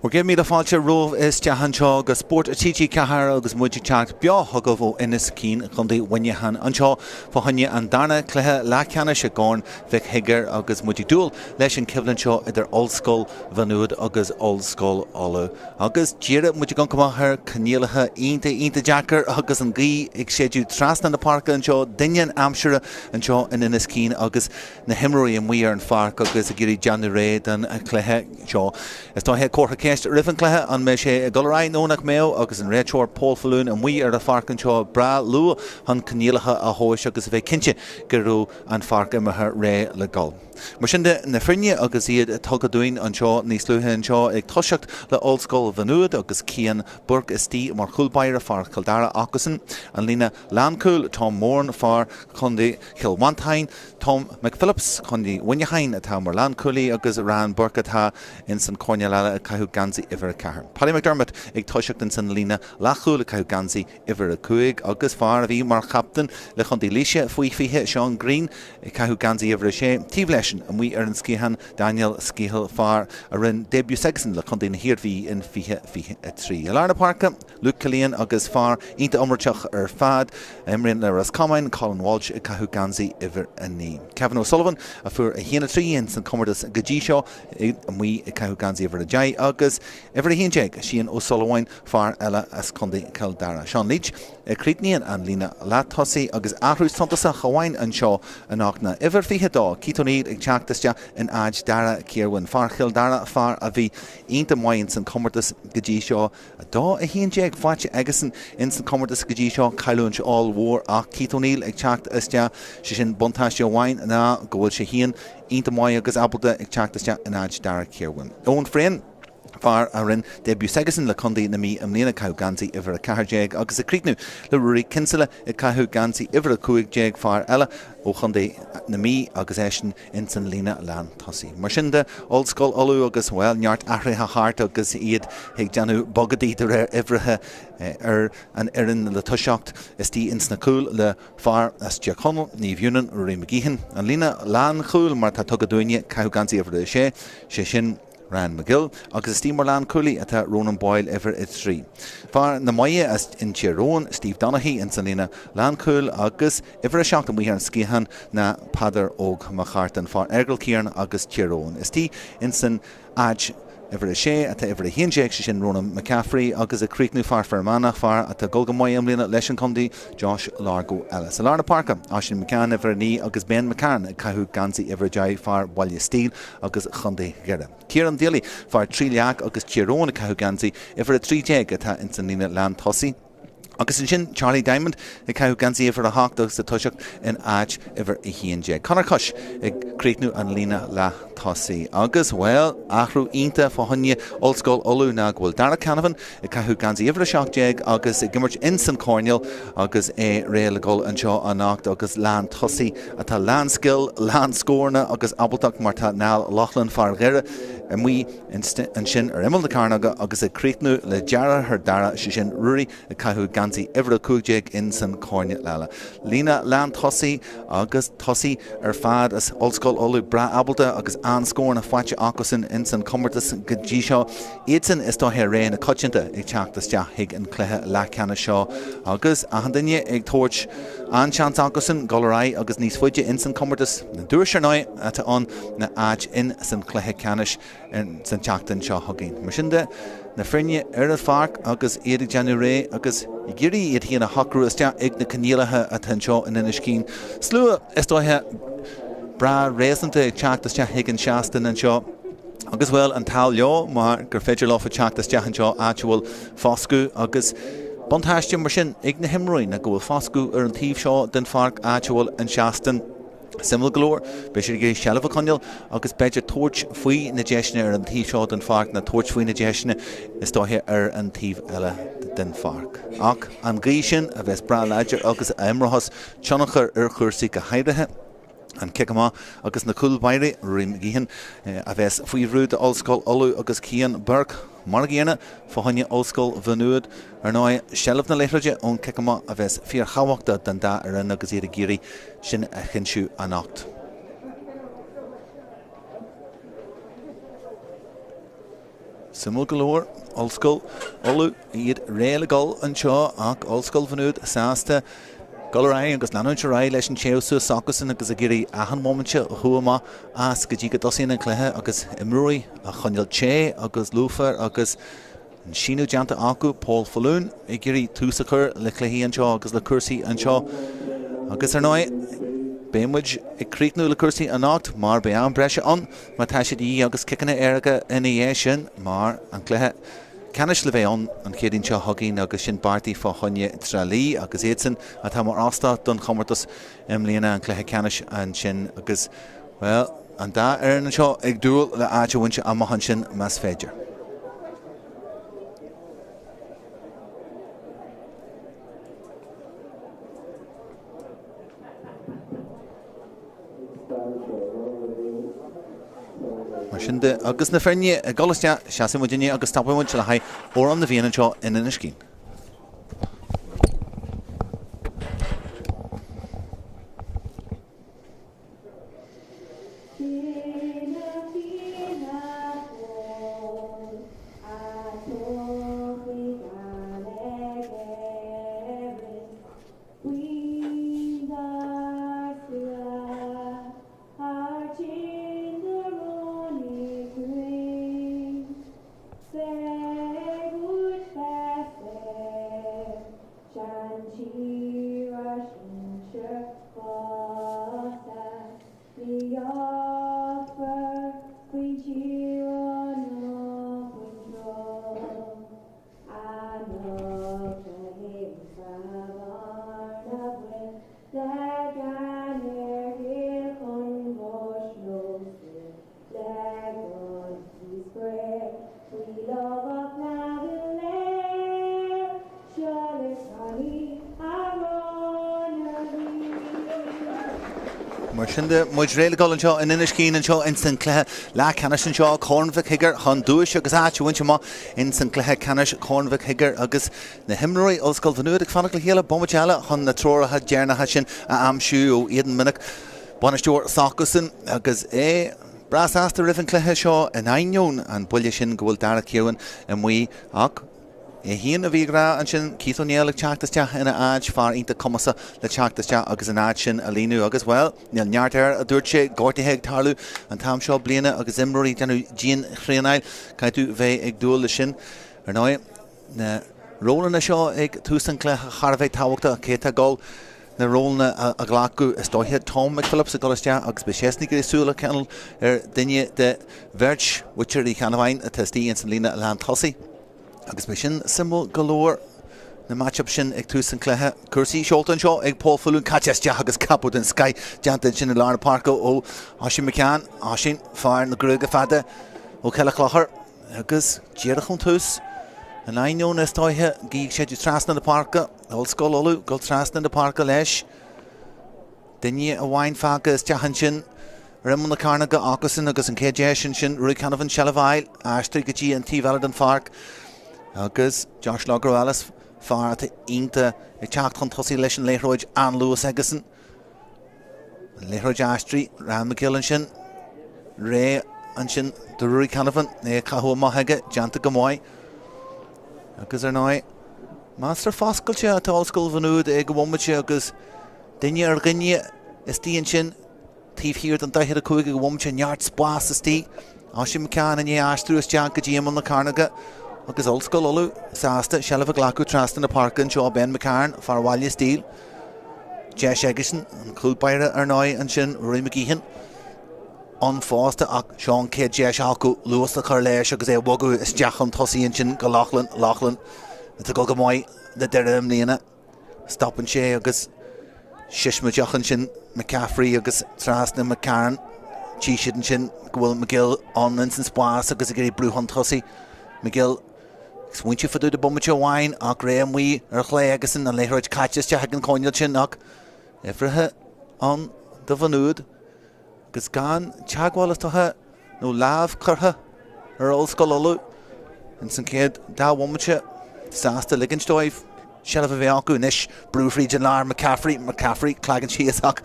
Bhur gcéad míle fáilte romhaibh isteach anseo go Spórt TG4 agus muid ag teacht beo chugaibh ó Inis Caoin, Contae Mhuineacháin, anseo fá choinne an darna cluiche leathcheannais i gCorn Mhic Shigiúir agus muid ag dúil leis an choimhlint seo idir Ollscoil Mhá Nuad agus Ollscoil Uladh. Agus díreach muid ag amharc amach ar coinníollacha iontach, iontach deacair agus an ghaoth ag séideadh trasna na páirce anseo, doineann aimsire anseo in Inis Caoin agus na himreoirí amuigh ar an pháirc agus ag iarraidh déanamh réidh don chluiche seo. Is dóiche comhartha ceiste roimh an chluiche an mbeidh sé ag dul ar aghaidh nó nach mbeidh agus an réiteoir Paul Faloon amuigh ar an pháirc anseo breá luath chun coinníollacha a thomhais agus a bheith cinnte go raibh an pháirc imeartha réidh le dul. Mar sin de, na foirne agus iad tugtha dúinn anseo níos luaithe anseo ag toiseacht le Ollscoil Mhá Nuad agus Cian Burke istigh mar chúl báire fear Chill Dara acusan, an líne lánchúil, Tom Moran fear Chontae Chill Mhantáin, Tom McPhillips, Contae Mhuineacháin, atá mar lánchúlaí agus Ryan Burke atá ins an choirnéal eile ag caitheamh geansaí uimhir 4. Paddy McDermott ag toiseacht ins an líne leathchúil ag caitheamh geansaí uimhir 5 agus fear a bhí mar chaptaen le Chontae Laoise faoi 20, Seán Greene, ag caitheamh geansaí uimhir 6. Taobh leisean, amuigh ar an sciathán, Daniel Skehill, fear a rinne début s'aigesan le Contae na hIarmhí in 2023. I lár na páirce, Luke Killian agus fear iontach iomráiteach ar fad a imríonn le Ros Comáin, Colin Walsh ag caitheamh geansaí uimhir 9. Kevin O'Sullivan a fuair 1-3 ins an comórtas go dtí seo amuigh ag caitheamh geansaí uimhir 10 agus uimhir 11 Shane Ó Súilleabháin, fear eile as Contae Chill Dara. Seán Leach a chríochnaíonn an líne leath-tosaigh agus athrú suntasach amháin anseo anocht ná uimhir 22, Keith O'Neill ag teacht isteach in áit Dara Kirwan. Fear Chill Dara, fear a bhí iontach maith ins an comórtas go dtí seo. 2, 11 faighte aigesan ins an comórtas go dtí seo, cailliúint ollmhór ach Keith O'Neill ag teacht isteach, sé sin buntáiste amháin ná go bhfuil sé féin iontach maith agus ábalta ag teacht isteach in áit Dara Kirwan. Eoin Frayne, fear a rinne début s'aigesan le contae na Mí i mbliana ag caitheamh geansaí uimhir 14 agus ag críochnú le Ruairí Kinsella ag caitheamh geansaí uimhir 15, fear eile ó chontae na Mí agus eisean ins an líne lán tosaigh. Mar sin de, Ollscoil Uladh agus, bhuel, neart athruithe thart agus iad ag déanamh bogadaí de réir uimhreacha ar an fhoireann le toiseacht istigh ins na cúil le fear as Tír Chonaill, Naomh Eunan, Ruairí McGeehan. An líne lánchúil mar atá tugtha dúinne, caitheamh geansaí uimhir 6, sé sin Ryan McGill, agus istigh mar lánchúlaí atá Ronan Boyle uimhir 3. Fear na Maighe as in Tír Eoghain, Steve Donaghy ins an líne lánchúil agus Uimhir 7 amuigh ar an sciathán ná Peadar Óg Mac Cartain, fear Aireagal Chiaráin agus Tír Eoghain. Istigh ins an áit uimhir 6 atá uimhir 11, sé sin Ronan McCaffrey, agus ag críochnú fear Fear Manach, fear atá ag dul go maith i mbliana leis an chontae, Josh Largo Ellis. I lár na páirce, Oisín McCann, uimhir 9, agus Ben McCarron ag caitheamh geansaí uimhir 10, fear Bhaile Stíl agus Chontae Dhoire. Ciarán Daly, fear Trí Leac agus Tír Eoghain ag caitheamh geansaí uimhir 13 atá ins an líne lán tosaigh. Agus ansin Charlie Diamond ag caitheamh geansaí uimhir 8 agus ag toiseacht in áit uimhir 11. Conor Cush ag críochnú an líne leath tosaigh. Agus, bhuel, athrú iontach fá choinne Ollscoil Uladh ná go bhfuil Darragh Canavan ag caitheamh geansaí uimhir 17 agus ag imirt ins an choirnéal agus é réidh le dhul anseo anocht agus lán tosaí atá lán scil, lán scóranna agus ábaltacht mar tá Niall Loughlin, fear Dhoire, amuigh ansin ar imeall na cearnóige agus ag críochnú le deartháir Dara, sé sin Ruairí, ag caitheamh geansaí uimhir 15 ins an choirnéal eile. Líne lán tosaigh agus tosaí ar fad as Ollscoil Uladh breá ábalta agus an-scóranna faighte acusan ins an chomórtas go dtí seo. Iadsan is dóiche rogha na coitianta ag teacht isteach chuig an chluiche leathcheannais seo agus achan duine ag tabhairt an-seans acusan dul ar aghaidh agus níos faide ins an chomórtas. An duais ar ndóigh atá ann ná áit in san chluiche ceannais san tseachtain seo chugainn. Mar sin de, na foirne ar an pháirc agus iad ag déanamh réidh agus ag iarraidh iad féin a shocrú isteach ag na coinníollacha atá anseo in Inis Caoin. Slua, is dóiche, breá réasúnta ag teacht isteach chuig an seastán anseo agus, bhuel, an t-ádh leo mar gur féidir leofa teacht isteach anseo áit a bhfuil foscadh agus buntáiste mar sin ag na himreoirí ná go bhfuil foscadh ar an taobh seo den pháirc áit a bhfuil an seastán. Suimiúil go leor, beidh siad ag iarraidh seilbh a choinneáil agus b'fhéidir tabhairt faoi na deiseanna ar an taobh seo den pháirc ná tabhairt faoi na deiseanna is dóiche ar an taobh eile den pháirc. Ach an ghaoth sin a bheas breá láidir agus a imreochas tionchar ar chúrsaí go háirithe an cic amach agus na cúl báirí, Ruairí McGeehan a bheas faoi bhrú d'Ollscoil Uladh agus Cian Burke mar an gcéanna fá choinne Ollscoil Mhá Nuad. Ar ndóigh, seilbh na liathróide ón cic amach a bheas fíorthábhachtach don dá fhoireann agus iad ag iarraidh sin a chinntiú anocht. Suimiúil go leor, Ollscoil Uladh, iad réidh le dul anseo ach Ollscoil Mhá Nuad sásta dul ar aghaidh agus leanúint ar aghaidh leis an téamh suas s'acusan agus ag iarraidh achan bhomaite a shú amach as go dtí go dtosaíonn an cluiche agus imreoirí á choinneáil te agus lúfar agus an síneadh déanta acu, Paul Faloon ag iarraidh tús a chur le cluichí anseo agus le cúrsaí anseo. Agus ar ndóigh, beidh muid ag críochnú le cúrsaí anocht mar beidh am breise ann má tá sé de dhíth agus ciceanna éirice ina dhiaidh sin mar an cluiche ceannais le bheith ann an Chéadaoin seo chugainn agus sin beartaithe fá choinne Trá Lí agus iadsan atá mar óstach don chomórtas i mbliana, an cluiche ceannais ansin agus, bhuel, an dá fhoireann anseo ag dúil le áit a bhaint amach ansin más féidir. Mar sin de, agus na foirne ag dul isteach, seasfaidh muidinne agus stopfaidh muid le haghaidh Amhrán na bhFiann anseo in Inis Caoin. Seantír ár sinsear fosta, ní fhágfar faoin tír ná faoin treo. Anocht a théann sa bhearna bhaoil le gan ar gcill chun báis nó saoil le gunnaí spré faoi lámhach na bpiléar. Seo le canadh amhrán na bhFiann. Mar sin de, muid réidh le dul anseo in Inis Caoin anseo ins an cluiche leathcheannais anseo, Corn Mhic Shigiúir chun duais agus áit a bhaint amach ins an cluiche ceannais Corn Mhic Shigiúir agus na himreoirí Ollscoil Mhá Nuad ag fanacht le chéile bomaite eile chun na treoracha deireanacha sin a aimsiú ó Aidan Minnock, bainisteoir s'acusan agus é breá sásta roimh an cluiche seo in ainneoin an buille sin go bhfuil Darragh Kirwan amuigh ach é féin a bhí ag rá ansin, Keith Ó Néill ag teacht isteach ina áit, fear iontach cumasach le teacht isteach agus an áit sin a líonadh agus, bhuel, níl neart air, a dúirt sé, gortuithe ag tarlú an t-am seo bliana agus imreoirí ag déanamh dianthraenáil, caithfidh tú bheith ag dúil leis sin. Ar ndóigh, na rólanna seo ag tús an chluiche thar a bheith tábhachtach, cé atá ag dul na rólanna a ghlacadh? Is dóiche Tom McPhillips ag dul isteach agus beidh seisean ag iarraidh súil a choinneáil ar duine de bheirt mhuintir Uí Cheannabháin atá istigh ins an líne lántosaigh. Agus beidh sin suimiúil go leor, na match-ups sin ag tús an chluiche. Cúrsaí seolta anseo ag Paul Follúin, caite isteach agus ceapadh den scoith déanta ansin i lár na páirce ó Oisín McCann. Oisín, fear na gruaige fada ó Chill a' Chlochair agus díreach ón tús, in ainneoin is dóiche go gcaithfidh sé trasna na páirce, Ollscoil Uladh, dul trasna na páirce leis. Duine amháin fágtha isteach ansin ar imeall na cearnóige acusan agus an chéad deis ansin Ruairí Canavan seilbh a fháil, aistriú go dtí an taobh eile den pháirc agus Josh Longo Ellis, fear atá iontach ag teacht chun tosaigh leis an liathróid, an-luas aigesan. An liathróid aistrithe, Ryan McGill ansin, réidh ansin do Ruairí Canavan, é ag caitheamh amach aige, déanta go maith. Agus ar ndóigh, measartha foscailte atá Ollscoil Mhá Nuad ag an bhomaite agus duine ar dhuine istigh ansin taobh thiar den 45 ag an bhomaite, neart spás istigh. Oisín McCann i ndiaidh aistriú isteach go dtí imeall na cearnóige agus Ollscoil Uladh sásta seilbh a ghlacadh trasna na páirce anseo. Ben McCarron, fear Bhaile Stíl. Deis aigesean, an cúl báire ar ndóigh ansin, Rory McGeehan. ann fosta ach seo an chéad deis acu luas a chur leis agus é a bhogadh isteach chun tosaigh ansin go Loughlin. Loughlin atá ag dul go maith le Doire i mbliana. Stopann sé agus siosmaideach ansin McCaffrey agus trasna McCarron. Tchí siad ansin go bhfuil McGill ann ins an spás agus ag iarraidh brú chun tosaigh. McGill ag smaointiú fá dtaobh de bomaite amháin ach réidh amuigh ar chlé agus an liathróid caite isteach ag an choinneal sin ach uimhrithe ann do Mhá Nuad. Agus gan teagmháil is dócha nó lámh curtha ar Ollscoil Uladh ins an chéad dá bhomaite, sásta ligint dóibh seilbh a bheith acu anois. Brú fríd an lár, McCaffrey, McCaffrey, clagann síos ach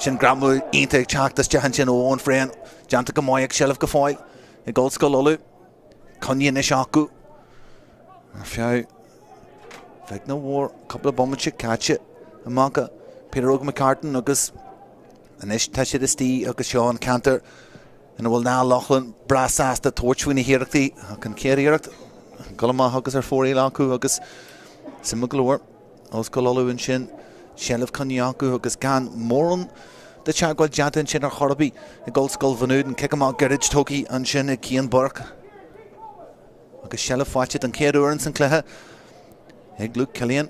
sin greamú iontach ag teacht isteach ansin ó Eoin Freyne. Déanta go maith ach seilbh go fóill ag Ollscoil Uladh. Coinnithe anois acu ar feadh bheag nó mhór, cúpla bomaite caite amach ag Peter Óg McCartan agus anois tá siad istigh agus seo an ceantar ina bhfuil Niall Loughlin breá sásta tabhairt faoi na hiarrachtaí ach an chéad iarracht ag dul amach agus ar fóraoil acu agus suimiúil go leor. Ollscoil Uladh ansin, seilbh coinnithe acu agus gan mórán de teagmháil déanta ansin ar chor ar bith ag Ollscoil Mhá Nuad. An cic amach gairid tógtha ansin ag Cian Burke agus seilbh faighte den chéad uair ins an cluiche ag Luke Killian.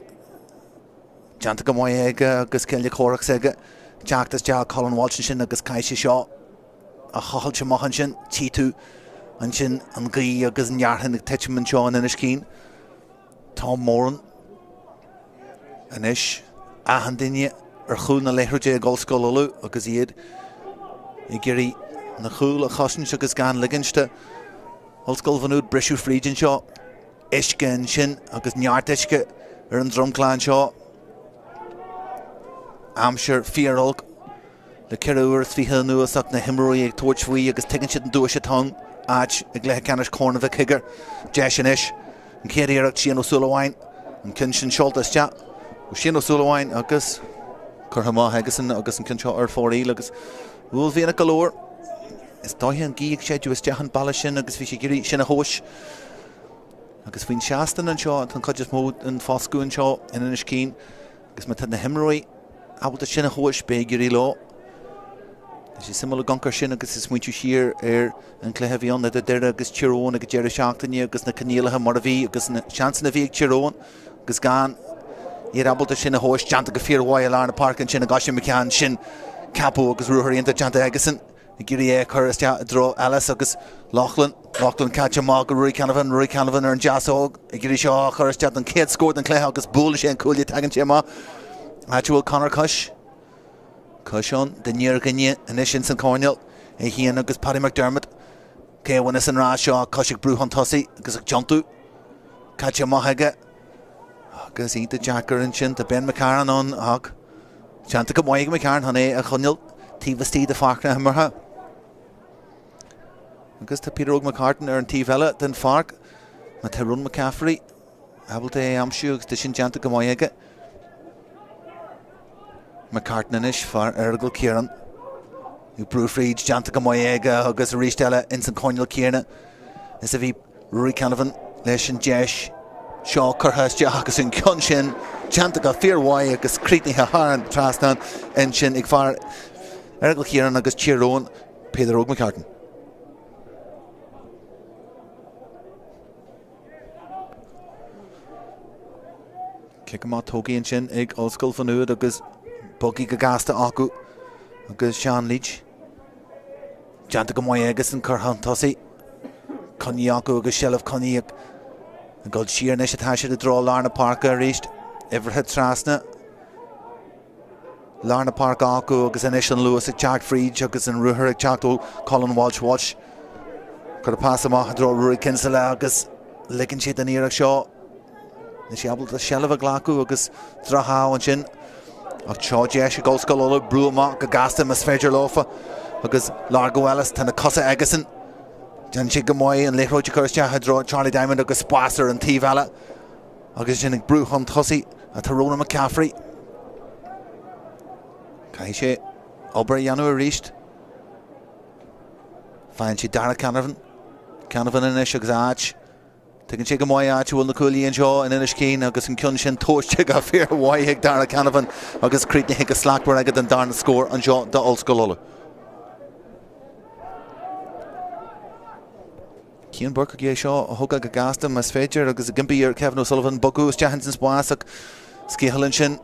Déanta go maith aige agus céile comhraic s'aige teacht isteach Colin Walsh ansin agus caithfidh sé seo a thochailt amach ansin. Tchí tú ansin an ghaoth agus an fhearthainn ag titim anseo in Inis Caoin. Tom Moran anois, achan duine ar chúl na liathróide ag Ollscoil Uladh agus iad ag iarraidh na cúil a chosaint agus gan ligint do Ollscoil Mhá Nuad briseadh fríd anseo. Uisce ansin agus neart uisce ar an dromchla anseo. Aimsir fíor-olc. Le 24 uair anuas ach na himreoirí ag tabhairt faoi agus tuigeann siad an duais atá ann, áit i gcluiche ceannais Chorn Mhic Shigiúir. Deis anois. An chéad iarracht, Shane Ó Súilleabháin, an ceann sin seolta isteach ó Shane Ó Súilleabháin agus curtha amach aigesan agus an ceann seo ar fóraoil agus uaillmhianach go leor. Is dóiche an ghaoth ag séideadh isteach an bealach sin agus bhí sé ag iarraidh sin a thomhais. Agus faoin seastán anseo atá an chuid is mó den foscadh anseo in Inis Caoin agus má tá na himreoirí ábalta sin a thomhais, beidh ag éirí leo. Tá sé suimiúil ag amharc air sin agus ag smaointiú siar ar an chluiche a bhí ann idir Doire agus Tír Eoghain ag an deireadh seachtaine agus na coinníollacha mar a bhí agus na seansanna a bhí ag Tír Eoghain agus gan iad ábalta sin a thomhais. Déanta go fíormhaith i lár na páirce ansin ag Oisín McCann. Sin ceapadh agus ruathar iontach déanta aigesan. Ag iarraidh é a chur isteach i dtreo Ellis agus Loughlin. Loughlin caite amach go Ruairí Canavan. Ruairí Canavan ar an deasóg ag iarraidh seo a chur isteach don chéad scór den chluiche agus buaileann sé an cuaille tagann sé amach. Áit a bhfuil Conor Cush. Cush ann, duine ar dhuine anois ins an choirnéal. É féin agus Paddy McDermott. Cé a bhaineas an rás seo? Cush ag brú chun tosaigh agus ag tiontú. Caite amach aige. Agus iontach deacair ansin. Tá Ben McCarron ann ach déanta go maith ag McCarron chun é a choinneáil taobh istigh de pháirc na himeartha. Agus tá Peter Óg McCartan ar an taobh eile den pháirc. Má tá Ronan McCaffrey ábalta é a aimsiú agus tá sin déanta go maith aige. McCartan anois, fear Errigal Ciarán. Ag brú fríd, déanta go maith aige agus arís eile ins an choirnéal céanna is a bhí Ruairí Canavan leis an deis seo curtha isteach agus an ceann sin déanta go fíormhaith agus críochnaithe thar an trasnán ansin ag fear Errigal Ciarán agus Tír Eoghain, Peter Óg McCartan. Cic amach tógtha ansin ag Ollscoil Mhá Nuad agus bogtha go gasta acu agus Seán Leach déanta go maith aigesan curtha chun tosaigh. Coinnithe acu agus seilbh coinnithe ag dul siar anois atá siad i dtreo lár na páirce arís. Uimhreacha trasna lár na páirce acu agus anois an luas ag teacht fríd agus an ruathar ag teacht ó Colin Walsh. Walsh cuir pas amach i dtreo Ruairí Kinsella agus ligeann siad an iarracht seo. Níl sé ábalta seilbh a ghlacadh agus droch-ádh ansin. Ach seo deis ag Ollscoil Uladh brú amach go gasta más féidir leofa agus Largo Ellis, tá na cosa aigesan. Déanann sé go maith an liathróid a chur isteach i dtreo Charlie Diamond agus spás ar an taobh eile. Agus sin ag brú chun tosaigh atá Ronan McCaffrey. Caithfidh sé obair a dhéanamh arís. Faigheann sé Darragh Canavan. Canavan anois agus áit. Tuigeann sé go maith áit a bhfuil na cuaillí anseo in Inis Caoin agus an ceann sin tomhaiste go fíormhaith ag Darragh Canavan agus críochnaithe go slachtmhar aige don darna scór anseo d'Ollscoil Uladh. Cian Burke ag é seo a thógáil go gasta más féidir agus ag impí ar Kevin O'Sullivan bogadh isteach ins an spás ach sceitheadh ansin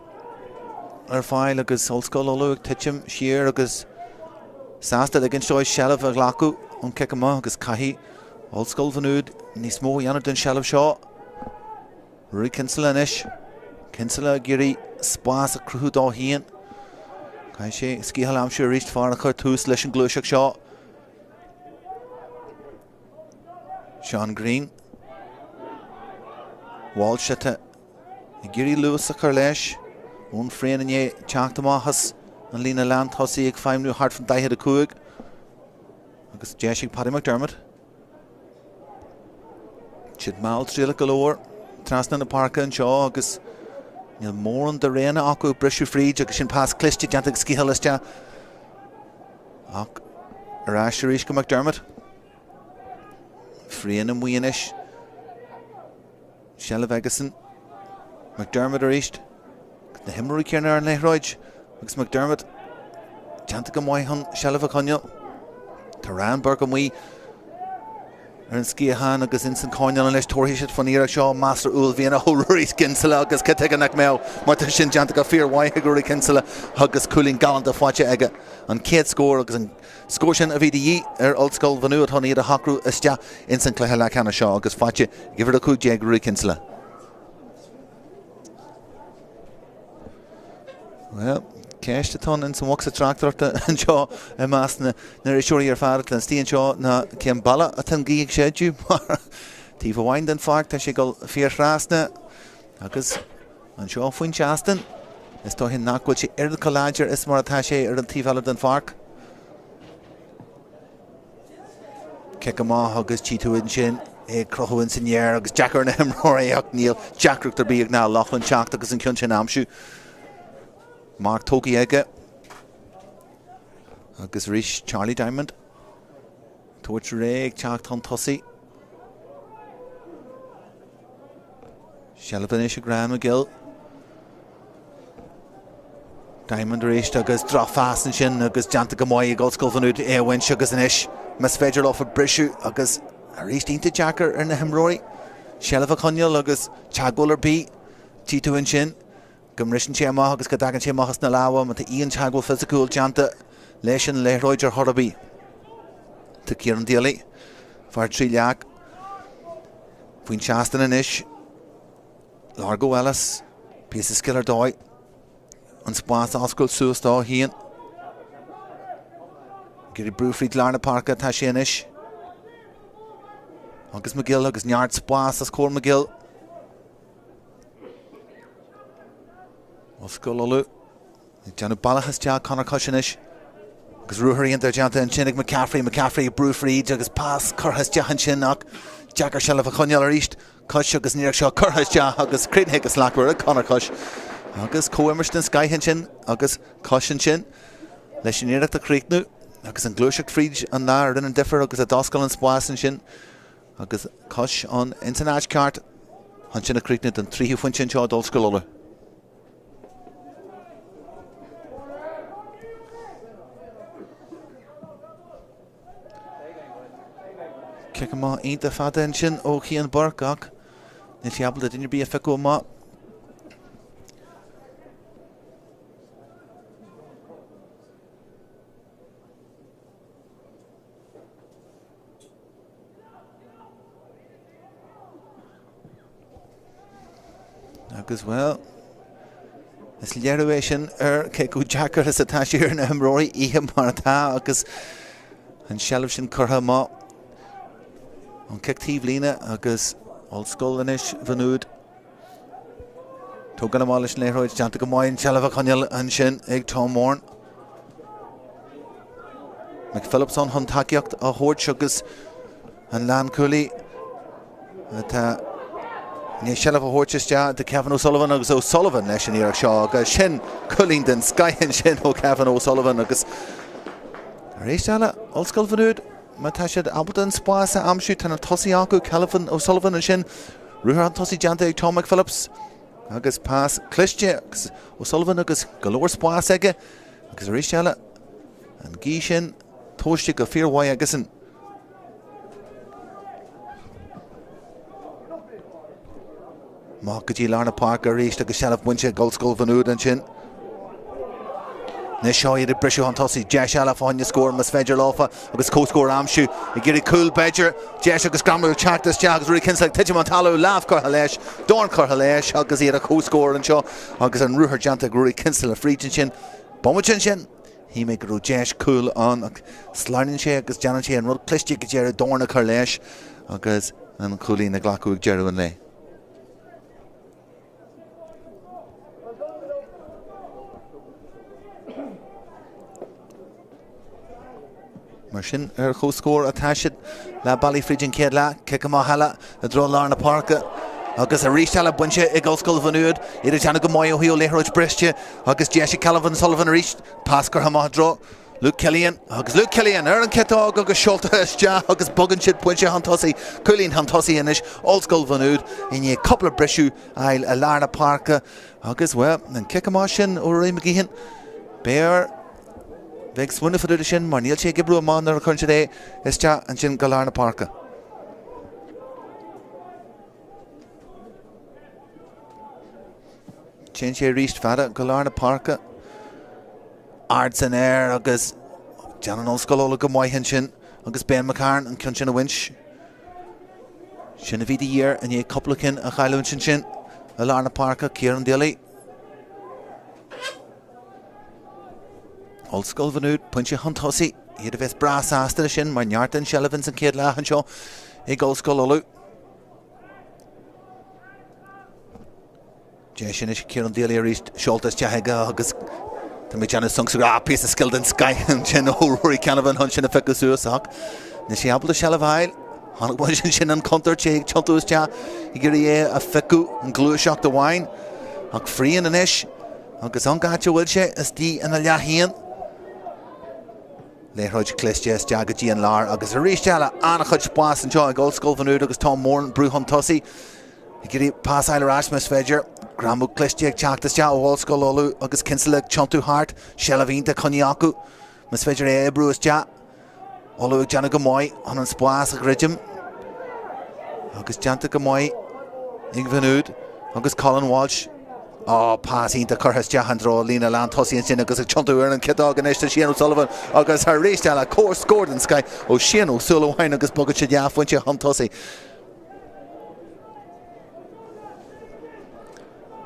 ar fáil agus Ollscoil Uladh ag titim siar agus sásta ligint dóibh seilbh a ghlacadh ón cic amach agus caithfidh Ollscoil Mhá Nuad níos mó a dhéanamh den seilbh seo. Ruairí Kinsella anois. Kinsella ag iarraidh spás a chruthú dó féin. Caithfidh sé sciath a aimsiú arís fear a chuir tús leis an gluaiseacht seo. Seán Greene. Walsh atá ag iarraidh luas a chur leis. Eoin Frayne i ndiaidh teacht amach as an líne lántosaigh ag feidhmniú thart fan 45. Agus deis ag Paddy McDermott. Siad malltriallach go leor trasna na páirce anseo agus níl mórán de roghanna acu briseadh fríd agus sin pas cliste déanta ag Skehill isteach. Ach ar ais arís go McDermott. Freen amuigh anois. Seilbh aigesan. McDermott arís. Na himreoirí céanna ar an liathróid agus McDermott déanta go maith chun seilbh a choinneáil. Tá Ryan Burke amuigh ar an sciathán agus ins an choirnéal anois tabharfaidh siad faoin iarracht seo measartha uaillmhianach ó Ruairí Kinsella agus cad tuige nach mbeadh mar tá sin déanta go fíormhaith ag Ruairí Kinsella agus cúilín galánta faighte aige. An chéad scór agus an scór sin a bhí de dhíth ar Ollscoil Mhá Nuad chun iad a shocrú isteach ins an cluiche leathcheannais seo agus faighte ag uimhir 15 Ruairí Kinsella. Bhuel, ceist atá ann ins an bhocsa tráchtaireachta anseo i measc na n-iriseoirí ar fad atá istigh anseo ná cén bealach atá an ghaoth ag séideadh mar taobh amháin den pháirc tá sé ag dul fíorthrasna agus anseo faoin seastán is dóiche nach bhfuil sé oiread chomh láidir is mar atá sé ar an taobh eile den pháirc. Cic amach agus tchí tú ansin é ag crochadh ins an aer agus deacair ar na himreoirí ach níl deacracht ar bith ag Niall Loughlin teacht agus an ceann sin a aimsiú. Marc tógtha aige agus arís Charlie Diamond tabhairt réidh ag teacht chun tosaigh. Seilbh anois ag Ryan McGill. Diamond arís agus drochphas ansin agus déanta go maith ag Ollscoil Mhá Nuad é a bhaint agus anois más féidir leofa briseadh agus arís iontach deacair ar na himreoirí seilbh a choinneáil agus teagmháil ar bith tchí tú ansin go mbriseann sé amach agus go dtagann sé amach as na lámha má tá aon teagmháil fisiciúil déanta leis an liathróid ar chor ar bith. Tá Ciarán Daly, fear Trí Leac, faoin seastán anois. Largo Ellis, píosa scil ar dóigh. An spás a oscailt suas dó féin. Ag iarraidh brú fríd lár na páirce atá sé anois. Agus McGill agus neart spás os comhair McGill. Ollscoil Uladh. Ag déanamh bealach isteach Conor Cush anois. Agus ruathar iontach déanta ansin ag McCaffrey. McCaffrey ag brú fríd agus pas curtha isteach ansin ach deacair seilbh a choinneáil arís. Cush agus an iarracht seo curtha isteach agus críochnaithe go slachtmhar ag Conor Cush. Agus comhimirt den scoith ansin agus Cush ansin leis an iarracht a chríochnú agus an ghluaiseacht fríd an lár a rinne an difear agus a d'oscail an spás ansin agus Cush ann ins an áit ceart chun sin a chríochnú don tríú phointe anseo d'Ollscoil Uladh. Cic amach iontach fada ansin ó Chian Burke ach níl sé ábalta duine ar bith a phiocadh amach. Agus, bhuel, is léiriú é sin ar cé chomh deacair is atá sé ar na himreoirí oíche mar atá agus an seilbh sin curtha amach. An cic taobh líne agus Ollscoil anois Mhá Nuad. Tógáil amach leis an liathróid, déanta go maith an tseilbh a choinneáil ansin ag Tom Moran. McPhillips ann chun tacaíocht a thabhairt agus an lánchúlaí atá i ndiaidh seilbh a thabhairt isteach do Kevin O'Sullivan agus O'Sullivan leis an iarracht seo agus sin cúilín den scoith ansin ó Kevin O'Sullivan agus arís eile Ollscoil Mhá Nuad má tá siad ábalta an spás a aimsiú tá na tosaithe acu Kevin O'Sullivan ansin Ruathar chun tosaigh déanta ag Tom McPhillips agus pas cliste agus O'Sullivan agus go leor spáis aige agus arís eile an ghaoth sin tomhaiste go fíormhaith aigesan. Amach go dtí lár na páirce arís agus seilbh bainte ag Ollscoil Mhá Nuad ansin. Anois seo iad ag briseadh chun tosaigh. Deis eile fá choinne scór más féidir leofa agus comhscór a aimsiú. Ag iarraidh cúl b'fhéidir. Deis agus greamú ag teacht isteach agus Ruairí Kinsella ag titim an talamh. Lámh curtha leis. Dorn curtha leis agus iad ag comhscór anseo agus an ruathar déanta ag Ruairí Kinsella fríd ansin. Bomaite ansin. Shíl mé go raibh deis cúil ann ach sleamhnaíonn sé agus déanann sé an rud cliste go deireadh dorn a chur leis agus an cúilín a ghlacadh ag deireadh an lae. Mar sin, ar comhscór atá siad le Baile fríd an chéad leath. Cic amach eile i dtreo lár na páirce agus arís eile bainte ag Ollscoil Mhá Nuad. Iad ag déanamh go maith ó thaobh liathróid briste agus deis ag Canavan Sullivan arís. Pas curtha amach i dtreo Luke Killian agus Luke Killian ar an ciotóg agus seolta isteach agus bogann siad pointe chun tosaigh. Cúilín chun tosaigh anois Ollscoil Mhá Nuad i ndiaidh cúpla briseadh a fháil i lár na páirce agus, bhuel, an cic amach sin ó Rory McGeehan, beidh air bheith ag smaoineamh fá dtaobh de sin mar níl sé ag oibriú amach nuair a chuireann siad é isteach ansin go lár na páirce. Téann sé arís fada go lár na páirce. Ard san aer agus déanann Ollscoil Uladh go maith ansin agus Ben McCarron an ceann sin a bhaint. Sin a bhí de dhíth air i ndiaidh cúpla cinn a chailliúint ansin i lár na páirce, Kieran Daly. Ollscoil Mhá Nuad, pointe chun tosaigh. Iad a bheas breá sásta leis sin mar neart den tseilbh ins an chéad leath anseo ag Ollscoil Uladh. Deis anois Kieran Daly arís seolta isteach aige agus tá mé ag déanamh sonc ah, píosa scil den scoth ansin ó Rory Canavan chun sin a phiocadh suas ach níl sé ábalta seilbh a fháil. Chonaic muid ansin an chontúirt é ag tiontú isteach ag iarraidh é a phiocadh an ghluaiseacht amháin ach Frean anois agus an áit a bhfuil sé istigh ina leath féin. Liathróid cliste isteach go dtí an lár agus arís eile an-chuid spáis anseo ag Ollscoil Mhá Nuad agus Tom Moran brú chun tosaigh. Ag iarraidh pas a fháil ar ais más féidir. Greamú cliste ag teacht isteach ó Ollscoil Uladh agus Kinsella ag tiontú thart. Seilbh iontach coinnithe acu. Más féidir é a oibriú isteach. Uladh ag déanamh go maith chun an spás a dhruidim. Agus déanta go maith ag Mhá Nuad agus Colin Walsh. Á, pas iontach curtha isteach i dtreo líne lán tosaigh ansin agus ag tiontú ar an ciotóg anois do Shane O'Sullivan agus arís eile scór den scoith ó Shane Ó Súilleabháin agus bogann siad dhá phointe chun tosaigh.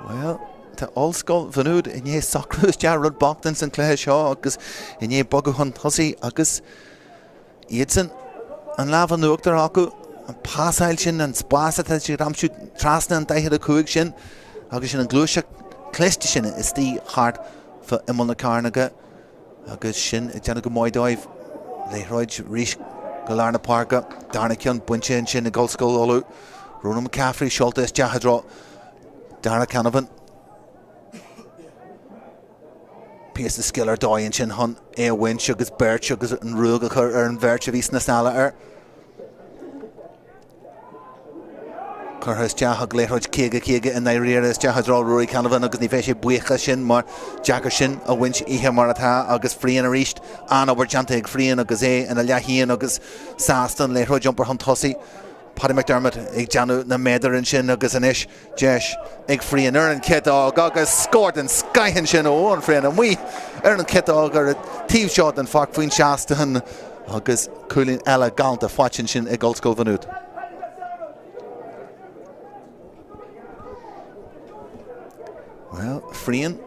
Bhuel, tá Ollscoil Mhá Nuad i ndiaidh socrú isteach rud bocht ins an cluiche seo agus i ndiaidh bogadh chun tosaigh agus iadsan an lámh in uachtar acu. An pasáil sin, an spás atá siad ag aimsiú trasna an 45 sin agus sin an gluaiseacht cliste sin istigh thart fá imeall na cearnóige agus sin ag déanamh go maith dóibh. Liathróid arís go lár na páirce. Darna ceann bainte ansin ag Ollscoil Uladh. Ronan McCaffrey seolta isteach i dtreo Darragh Canavan. Píosa scil ar dóigh ansin chun é a bhaint agus beirt agus an ruaig a chur ar an bheirt a bhí sna sála air. Curtha isteach ag liathróid 50 50 i ndáiríre isteach i dtreo Ruairí Canavan agus ní bheidh sé buíoch as sin mar deacair sin a bhaint oíche mar atá agus Frean arís. An-obair déanta ag Frean agus é ina leath féin agus sásta an liathróid a iompar chun tosaigh. Paddy McDermott ag déanamh na méadar ansin agus anois Deis ag Frean ar an chiotóg agus scór den scoith ansin ó Eoin Frean amuigh ar an chiotóg ar an taobh seo den pháirc faoin seastán agus cúilín eile galánta faighte ansin ag Ollscoil Mhá Nuad. Bhuel, Frean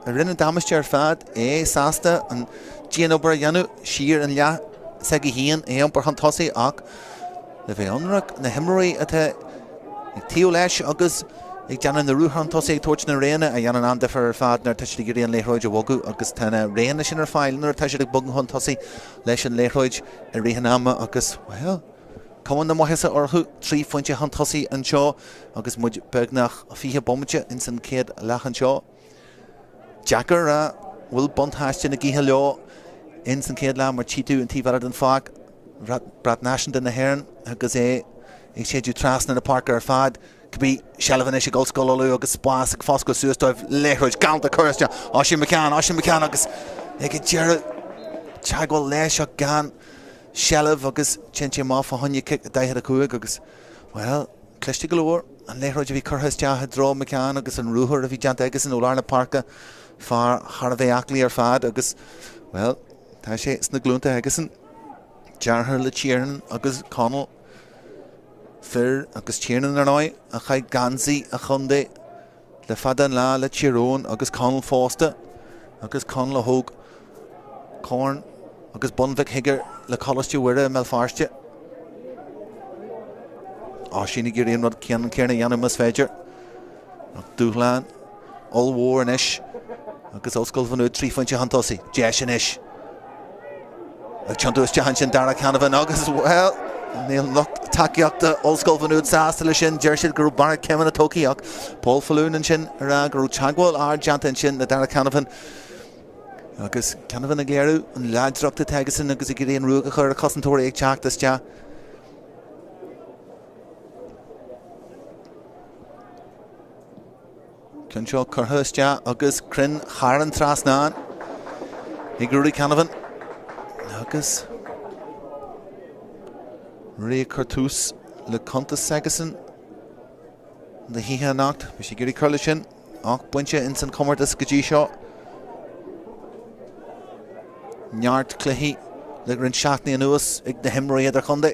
a rinne an damáiste ar fad, é sásta an dianobair a dhéanamh siar an leath s'aige féin, é a iompar chun tosaigh ach Le bheith ionraic, na himreoirí atá ag taobh leis agus ag déanamh na ruathar chun tosaigh, ag tabhairt na roghanna a dhéanann an-difear ar fad nuair atá siad ag iarraidh an liathróid a bhogadh agus tá na roghanna sin ar fáil nuair atá siad ag bogadh chun tosaigh leis an liathróid i rith an ama agus, bhuel, cuma na maitheasa orthu, 3 phointe chun tosaigh anseo agus muid beagnach 20 bomaite ins an chéad leath anseo. Deacair a rá an bhfuil buntáiste na gaoithe leo ins an chéad leath mar tchí tú an taobh eile den pháirc, brat náisiúnta na hÉireann agus é ag séideadh trasna na páirce ar fad. Cibé, seilbh anois ag Ollscoil Uladh agus spás ag foscladh suas dóibh, liathróid galánta curtha isteach. Oisín McCann, Oisín McCann agus ag an deireadh teagmháil leis ach gan seilbh agus téann sé amach fá choinne cic 45 agus, bhuel, Cliste go leor, an liathróid a bhí curtha isteach i dtreo McCann agus an ruathar a bhí déanta aigesan ó lár na páirce, fear thar a bheith aclaí ar fad agus, bhuel, tá sé sna glúnta aigesan. Deartháir le Tiernan agus Conall, fir agus Tiernan ar ndóigh, a chaith geansaí a chontae le fada an lá le Tír Eoghain agus Conall fosta agus Conall a thóg Corn agus Bonn Mhic Shigir le Coláiste Mhuire i mBéal Feirste. Oisín ag iarraidh an rud ceannann céanna a dhéanamh más féidir. Ach dúshlán ollmhór anois agus Ollscoil Mhá Nuad 3 phointe chun tosaigh. Deis anois. Ag tiontú isteach ansin Darragh Canavan agus, bhuel, níl lucht tacaíochta Ollscoil Mhá Nuad sásta leis sin. Deir siad go raibh barra céimeanna tógtha ach Paul Faloon ansin ag rá go raibh teagmháil ard déanta ansin le Darragh Canavan. Agus Canavan ag léiriú an láidreacht atá aigesan agus ag iarraidh an ruaig a chur ar chosantóirí ag teacht isteach. Ceann seo curtha isteach agus cruinn thar an trasnán ag Ruairí Canavan agus Ruairí ag cur tús le cuntas s'aigesan na hoíche anocht. Bhí sé ag iarraidh cur leis sin. 8 bpointe ins an chomórtas go dtí seo. Neart cluichí le roinnt seachtainí anuas ag na himreoirí idirchontae.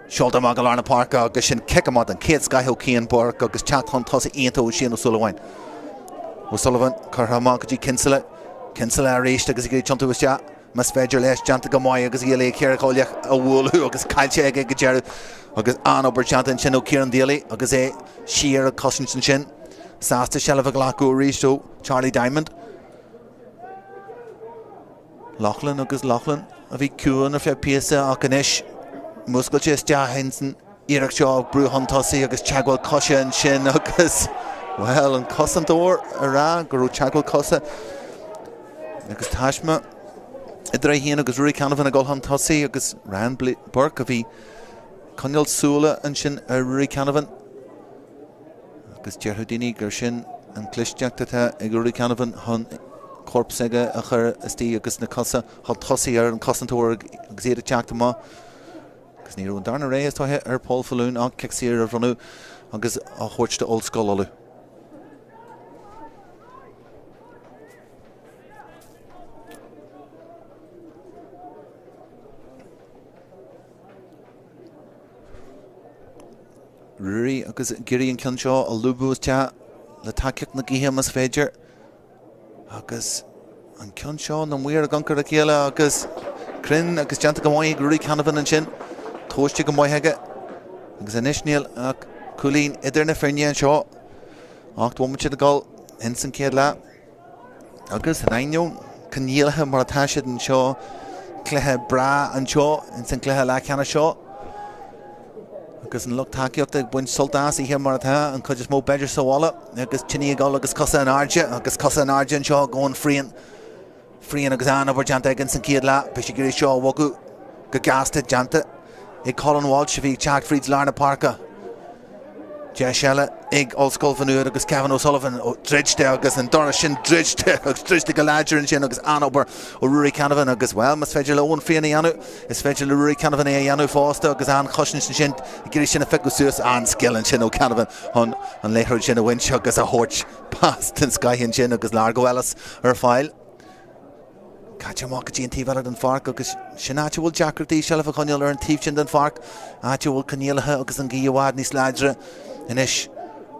Seolta amach go lár na páirce agus sin cic amach den chéad scoth ó Cian Burke agus teacht chun tosaigh iontach ó Shane O'Sullivan. O'Sullivan curtha amach go dtí Kinsella. Kinsella arís agus ag iarraidh tiontú isteach. Más féidir leis, déanta go maith agus iallach ar Ciarán Ó a bhualadh agus caillte aige go deireadh agus an-obair déanta ansin ó Kieran Daly agus é siar ag cosaint ansin. Sásta seilbh a ghlacadh arís ó Charlie Diamond. Loughlin agus Loughlin a bhí ciúin ar feadh píosa ach anois múscailte isteach insan iarracht seo ag brú chun tosaigh agus teagmháil coise ansin agus, bhuel, an cosantóir ag rá go raibh teagmháil coise agus taisme idir é féin agus Ruairí Canavan ag dul chun tosaigh agus Ryan Burke a bhí ag coinneáil súile ansin ar Ruairí Canavan agus déarfadh daoine gur sin an clisteacht atá ag Ruairí Canavan chun corp s'aige a chur istigh agus na cosa chun tosaigh ar an cosantóir agus iad ag teacht amach. Agus ní raibh an darna rogha is dóiche ar Paul Faloon ach cic saor a bhronnadh agus á thabhairt d'Ollscoil Uladh. Ruairí agus ag iarraidh an ceann seo a lúbadh isteach le tacaíocht na gaoithe más féidir. Agus an ceann seo, na maoir ag amharc ar a chéile agus cruinn agus déanta go maith ag Ruairí Canavan ansin. Tomhaiste go maith aige. Agus anois níl ach cúilín idir na foirne anseo. 8 bhomaite le dul ins an chéad leath. Agus in ainneoin coinníollacha mar atá siad anseo, cluiche breá anseo ins an gcluiche leathcheannais seo. Agus an lucht tacaíochta ag baint sult as oíche mar atá, an chuid is mó b'fhéidir sa bhaile, agus tine ag dul agus cosa in airde, agus cosa in airde anseo ag Eoin Frean. Frean agus an-obair déanta aige san chéad leath, beidh sé ag iarraidh seo a bhogadh go gasta, déanta ag Colin Walsh a bhí ag teacht fríd lár na páirce. Deis eile ag Ollscoil Mhá Nuad agus Kevin O'Sullivan druidte agus an doras sin druidte agus druidte go láidir ansin agus an-obair ó Ruairí Canavan agus, bhuel, más féidir le Eoin Frean a dhéanamh, is féidir le Ruairí Canavan é a dhéanamh fosta agus an-chosaint ansin ag iarraidh sin a phiocadh suas. An-scil ansin ó Canavan chun an liathróid sin a bhaint agus a thabhairt pas den scoith ansin agus Largo Ellis ar fáil. Caite amach go dtí an taobh eile den pháirc agus sin áit a bhfuil deacrachtaí seilbh a choinneáil ar an taobh sin den pháirc, áit a bhfuil coinníollacha agus an ghaoth i bhfad níos láidre anois.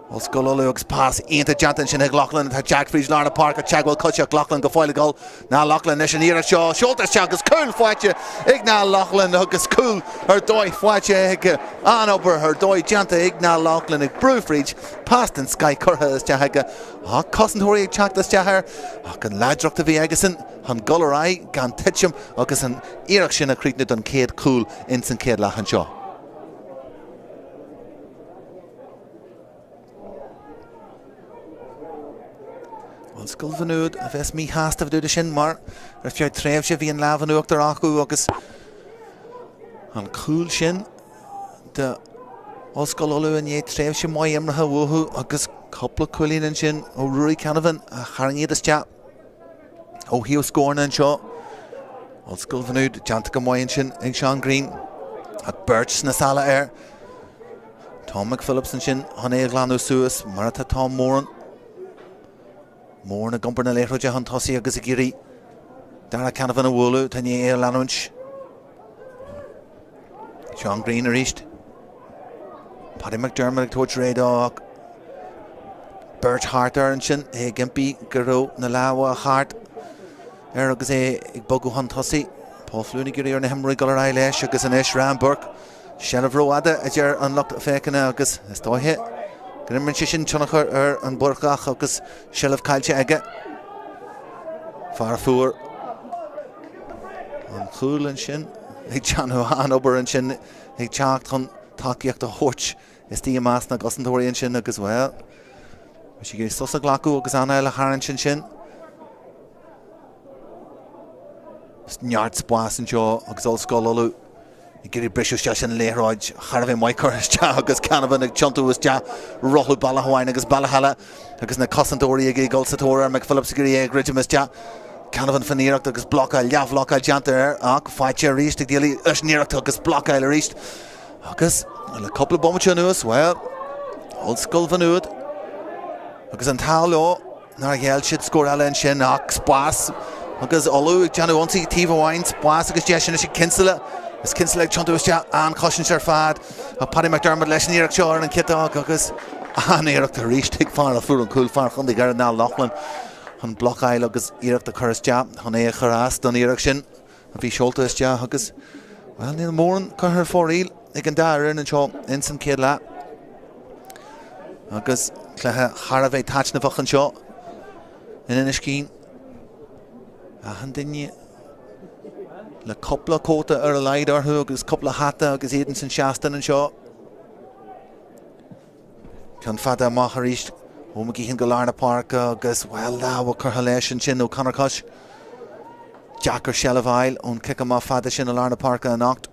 Ollscoil Uladh agus pas iontach déanta ansin ag Loughlin atá ag teacht fríd lár na páirce, teagmháil coise ach Loughlin go fóill ag dul. Niall Loughlin anois an iarracht seo seolta isteach agus cúl faighte ag Niall Loughlin agus cúl ar dóigh faighte aige. An-obair ar dóigh déanta ag Niall Loughlin ag brú fríd, pas den scoith curtha isteach aige. Ach cosantóirí ag teacht isteach air, ach an láidreacht a bhí aigesan chun dul ar aghaidh gan titim agus an iarracht sin a chríochnú don chéad chúl ins an chéad leath anseo. Ollscoil Mhá Nuad a bheas míshásta fá dtaobh de sin mar ar feadh tréimhse bhí an lámh in uachtar acu agus an cúl sin do Ollscoil Uladh i ndiaidh tréimhse mhaith imeartha uathu agus cúpla cúilín ansin ó Ruairí Canavan a tharraing iad isteach ó thaobh scóranna anseo. Ollscoil Mhá Nuad déanta go maith ansin ag Seán Greene ach beirt sna sála air. Tom McPhillips ansin chun é a ghlanadh suas mar atá Tom Moran. Moran ag iompar na liathróide chun tosaigh agus ag iarraidh Darragh Canavan a bhualadh, tá i ndiaidh é a leanúint. Seán Greene arís. Paddy McDermott ag tabhairt réidh dó ach beirt thart air ansin, é ag impí go raibh na lámha thart air agus é ag bogadh chun tosaigh. Paul Faloon ag iarraidh ar na himreoirí dul ar aghaidh leis agus anois Ryan Burke. Seilbh rófhada a deir an lucht féachana agus is dóiche go n-imríonn sé sin tionchar ar an Bhúrcach agus seilbh caillte aige. Fear a fuair. An chúl ansin ag déanamh an-obair ansin ag teacht chun tacaíocht a thabhairt istigh i measc na gcosantóirí ansin agus, bhuel, bhí sé ag iarraidh sos a ghlacadh agus anáil a tharraingt ansin. Neart spáis anseo agus Ollscoil Uladh ag iarraidh briseadh isteach sin liathróid thar a bheith maith curtha isteach agus Canavan ag tiontú isteach rothlú bealach amháin agus bealach eile agus na cosantóirí ag dul sa tóir ar McPhillips ag iarraidh é a dhruidim isteach. Canavan fan iarracht agus blocáil, leathbhlocáil déanta air ach faighte arís ag Daly leis an iarracht agus blocáil arís agus le cúpla bomaite anuas, bhuel, Ollscoil Mhá Nuad agus an t-ádh leo. Nár ghéill siad scór eile ansin ach spás agus Ulaidh ag déanamh ionsaí taobh amháin, spás agus deis anois ag Kinsella. Is Kinsella ag tiontú isteach, an-chosaint ar fad. Ach Paddy McDermott leis an iarracht seo ar an chiotóg agus an-iarracht arís ag fear a fuair an cúl, fear Chontae Dhoire, Niall Loughlin, chun blocáil agus iarracht a chur isteach chun é a chur as don iarracht sin a bhí seolta isteach agus, bhuel, níl mórán curtha ar fóraoil ag an dá fhoireann anseo ins an chéad leath. Agus cluiche thar a bheith taitneamhach anseo in Inis Caoin. Achan duine le cúpla cóta ar a laghad orthu agus cúpla hata agus iad ins an seastán anseo. Ceann fada amach arís ó McGeehan go lár na páirce agus, bhuel, lámh curtha leis ansin ó Conor Cush. Deacair seilbh a fháil ón cic amach fada sin i lár na páirce anocht.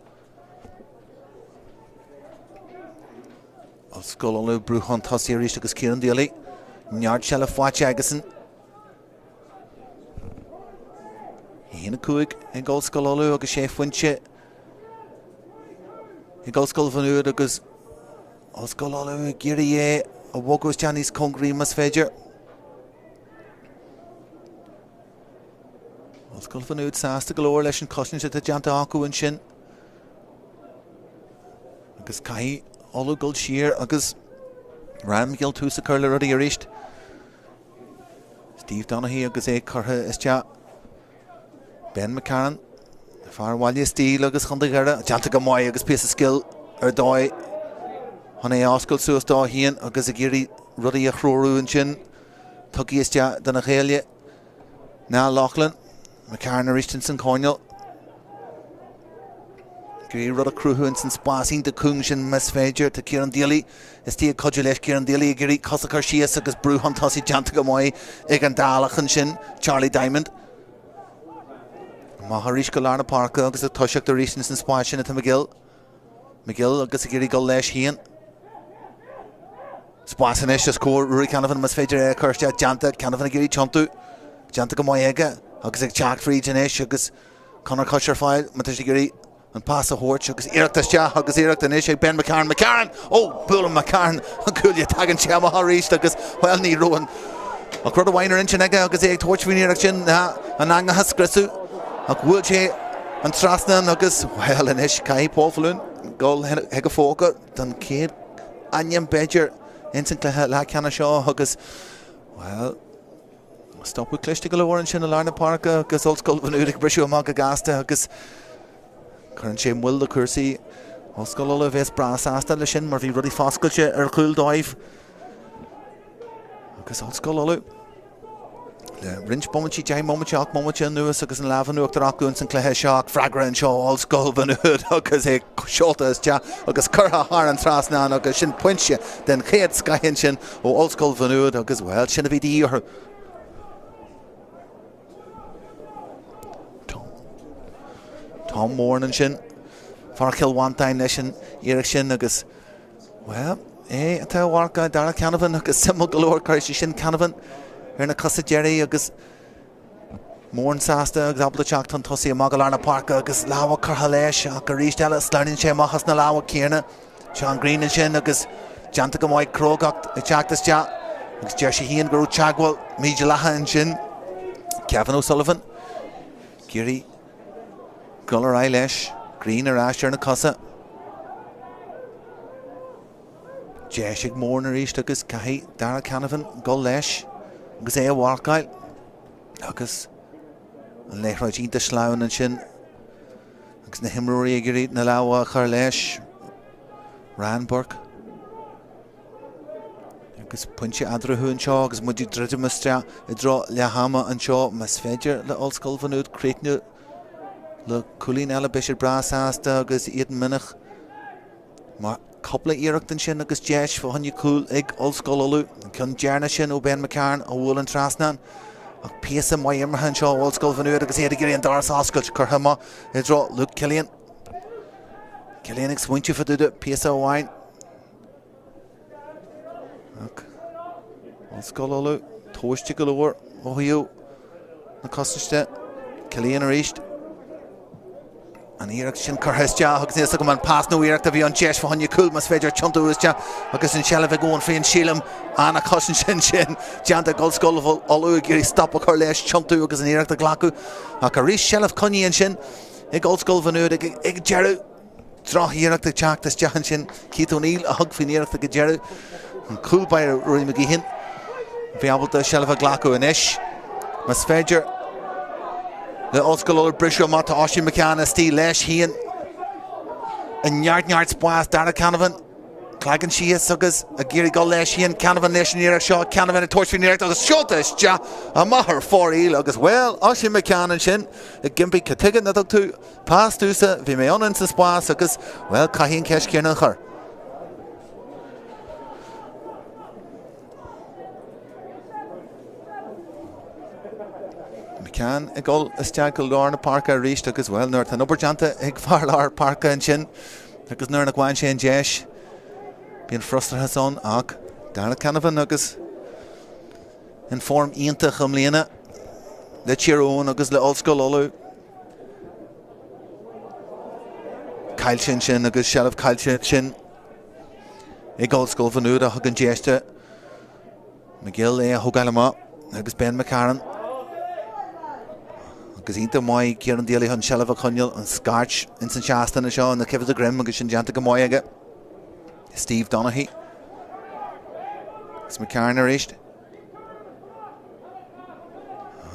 Ollscoil Uladh brú chun tosaigh arís agus Kieran Daly. Neart seilbh faighte aigesan. 1-5 ag Ollscoil Uladh agus 6 phointe ag Ollscoil Mhá Nuad agus Ollscoil Uladh ag iarraidh é a bhogadh isteach níos cóngaraí más féidir. Ollscoil Mhá Nuad sásta go leor leis an chosaint atá déanta acu ansin. Agus caithfidh Ulaidh dul siar agus Ryan McGill tús a chur le rudaí arís. Steve Donaghy agus é curtha isteach. Ben McCarron, fear Bhaile Stíl agus Chontae Dhoire, déanta go maith agus píosa scil ar dóigh chun é a oscailt suas dó féin agus ag iarraidh rudaí a threorú ansin. Tugtha isteach dona chéile. Niall Loughlin, McCarron arís ins an choirnéal. Ag iarraidh rud a chruthú ins an spás iontach cúng sin más féidir. Tá Kieran Daly istigh ag cuidiú leis. Kieran Daly ag iarraidh cos a chur síos agus brú chun tosaigh déanta go maith ag an Dálach ansin, Charlie Diamond. Amach arís go lár na páirce agus ag toiseacht arís ins an spás sin atá McGill. McGill agus ag iarraidh dul leis féin. Spás anois os comhair Ruairí Canavan más féidir é a chur isteach déanta. Canavan ag iarraidh tiontú. Déanta go maith aige agus ag teacht fríd anois agus Conor Cush ar fáil má tá sé ag iarraidh an pas a thabhairt agus iarracht isteach agus iarracht anois ag Ben McCarron. McCarron! Ó! Buaileann McCarron an cuaille. Tagann sé amach arís agus, bhuel, ní raibh an ach rud amháin ar intinn aige agus é ag tabhairt faoin iarracht sin ná an eangach a scriosadh ach bhuail sé an trasnán agus, bhuel, anois caithfidh Paul Faloon dul chuig a phóca don chéad ainm b'fhéidir ins an cluiche leathcheannais seo agus, bhuel, stopadh cliste go leor ansin i lár na páirce agus Ollscoil Mhá Nuad ag briseadh amach go gasta agus cuireann sé moill le cúrsaí. Ollscoil Uladh a bheas breá sásta leis sin mar bhí rudaí foscailte ar chúl dóibh agus Ollscoil Uladh le roinnt bomaití, 10 mbomaite, 8 mbomaite anuas agus an lámh in uachtar acu ins an cluiche seo ach freagra anseo Ollscoil Mhá Nuad agus é seolta isteach agus curtha thar an trasnán agus sin pointe den chéad scoth ansin ó Ollscoil Mhá Nuad agus, bhuel, sin a bhí de dhíth orthu. Tom Moran ansin, fear Chill Mhantáin leis an iarracht sin agus, bhuel, é atá a mharcáil Darragh Canavan agus suimiúil go leor cuirfidh sé sin Canavan ar na cosa deiridh agus Moran sásta agus ábalta teacht chun tosaigh amach go lár na páirce agus lámha curtha leis ach arís eile sleamhnaíonn sé amach as na lámha céanna. Seán Greene ansin agus déanta go maith crógacht ag teacht isteach agus deir sé féin go raibh teagmháil mídhleathach ansin. Kevin O'Sullivan ag iarraidh dul ar aghaidh leis. Greene ar ais ar na cosa. Deis ag Moran arís agus caithfidh Darragh Canavan dul leis agus é a mharcáil agus an liathróid iontach sleamhain ansin agus na himreoirí ag iarraidh na lámha a chur leis. Ryan Burke. Agus pointe eadarthu anseo agus muid ag druidim isteach i dtreo leath ama anseo más féidir le Ollscoil Mhá Nuad críochnú. Le cúilín eile beidh siad breá sásta agus iad misneach mar cúpla iarracht ansin agus deis fá choinne cúl ag Ollscoil Uladh. An ceann deireanach sin ó Ben McCarron a bhuail an trasnán. Ach píosa maith imeartha anseo ó Ollscoil Mhá Nuad agus iad ag iarraidh an doras a oscailt. Curtha amach i dtreo Luke Killian. Killian ag smaointiú fá dtaobh de píosa amháin. Ach Ollscoil Uladh tomhaiste go leor ó thaobh na cosainte de. Killian arís. An iarracht sin curtha isteach agus níl a fhios agam an pas nó iarracht a bhí ann deis fá choinne cúl más féidir tiontú isteach agus an tseilbh ag Eoin Fearn sílim an-chosaint sin sin déanta ag Ollscoil Uladh ag iarraidh stop a chur leis tiontú agus an iarracht a ghlacadh ach arís seilbh coinnithe ansin ag Ollscoil Mhá Nuad ag ag deireadh Drochiarracht ag teacht isteach ansin. Keith O'Neill a thug faoin iarracht ag an deireadh. An cúl báire Rory McGeehan a bhí ábalta seilbh a ghlacadh anois. Más féidir le Ollscoil Uladh briseadh amach tá Oisín McCann istigh leis féin i neart neart spás Darragh Canavan. Cnagann síos agus ag iarraidh dul leis féin Canavan leis an iarracht seo Canavan ag tabhairt faoin iarracht agus seolta isteach amach ar fóraoil agus bhuel Oisín McCann ansin ag impí cad tuige nach dtug tú Pas domhsa, bhí mé ann insa spás agus, bhuel, caithfidh an cheist chéanna a chur. McCann ag dul isteach go lár na páirce arís agus, bhuel, nuair atá an obair déanta ag fear lár páirce ansin agus nuair nach bhfaigheann sé an deis, bíonn frustrachas ann ach Darragh Canavan agus in form iontach i mbliana le Tír Eoghain agus le Ollscoil Uladh. Caillte ansin agus seilbh caillte ansin ag Ollscoil Mhá Nuad a thug an deis do McGill é a thógáil amach agus Ben McCarron agus iontach maith Kieran Daly chun seilbh a choinneáil an scairt ins an seastán seo ina choimhe de ghreim agus sin déanta go maith aige. Steve Donaghy agus McCarron arís.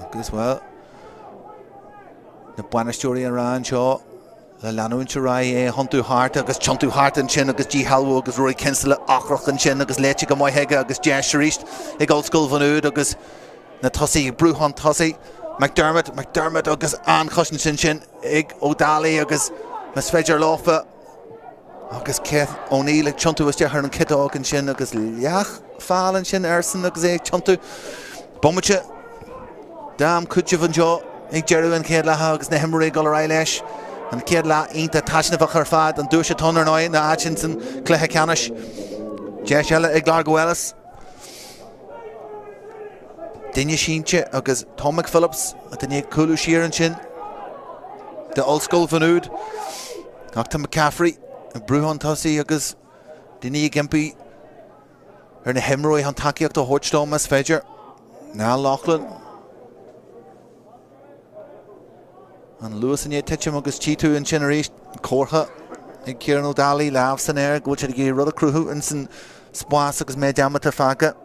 Agus bhuel, na bainisteoirí ag rá anseo le leanúint ar aghaidh é a thiontú thart agus tiontú thart ansin agus díshealbhú agus Rory Kinsella ocrach ansin agus léite go maith aige agus deis arís ag Ollscoil Mhá Nuad agus na tosaithe ag brú chun tosaigh. McDermott, McDermott agus an-chosaint ansin ag Ó Dálaigh agus más féidir leofa Agus Keith O'Neill ag tiontú isteach ar an ciotóg ansin agus leath-fheall ansin airsean agus é ag tiontú. Bomaite d'am cúitimh anseo ag deireadh an chéad leatha agus na himreoirí ag dul ar aghaidh leis. An chéad leath iontach taitneamhach ar fad, an duais atá ann ar ndóigh ná áit ins an cluiche ceannais. Deis eile ag Largo Ellis. Duine sínte agus Tom McPhillips, an duine ag cúlú siar ansin d'Ollscoil Mhá Nuad. Ach tá McCaffrey ag brú chun tosaigh agus daoine ag impí ar na himreoirí chun tacaíocht a thabhairt dó más féidir. Niall Loughlin. An luas i ndiaidh titim agus tchí tú ansin arís comhartha ag Ciarán Ó Dálaigh, lámh san aer, go bhfuil siad ag iarraidh rud a chruthú ins an spás agus méid ama atá fágtha.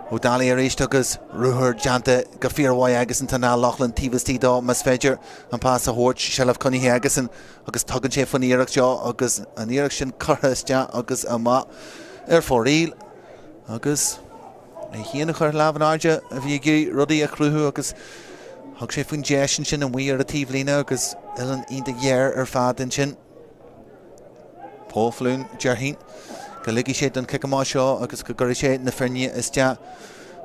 Ó Dálaigh arís agus ruathar déanta go fíormhaith aigesan. Tá Niall Loughlin taobh istigh dó más féidir an pas a thabhairt, seilbh coinnithe aigesan agus tugann sé faoin iarracht seo agus an iarracht sin curtha isteach agus amach ar fóraoil agus É féin a chuir lámh in airde a bhí ag iarraidh rudaí a chruthú agus thug sé faoin deis ansin amuigh ar an taobhlíne agus uillinn iontach ghéar ar fad ansin. Paul Faloon, déarfainn go ligfidh sé don chic amach seo agus go gcuirfidh sé na foirne isteach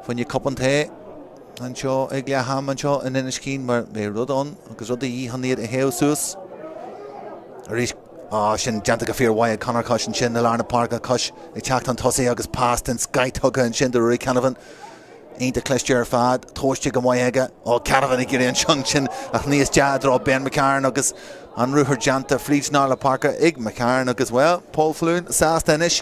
fá choinne cupán tae anseo ag leath ama anseo in Inis Caoin mar beidh rud ann agus rud de dhíth chun iad a théamh suas. Arís Á, sin déanta go fíormhaith ag Conor Cush ansin i lár na páirce, Cush ag teacht chun tosaigh agus pas den scoith tugtha ansin do Ruairí Canavan. Iontach cliste ar fad, tomhaiste go maith aige. Ó, Canavan ag iarraidh an ceann sin a shní isteach i dtreo Ben McCarron agus an ruathar déanta fríd lár na páirce ag McCarron agus, bhuel, Paul Faloon sásta anois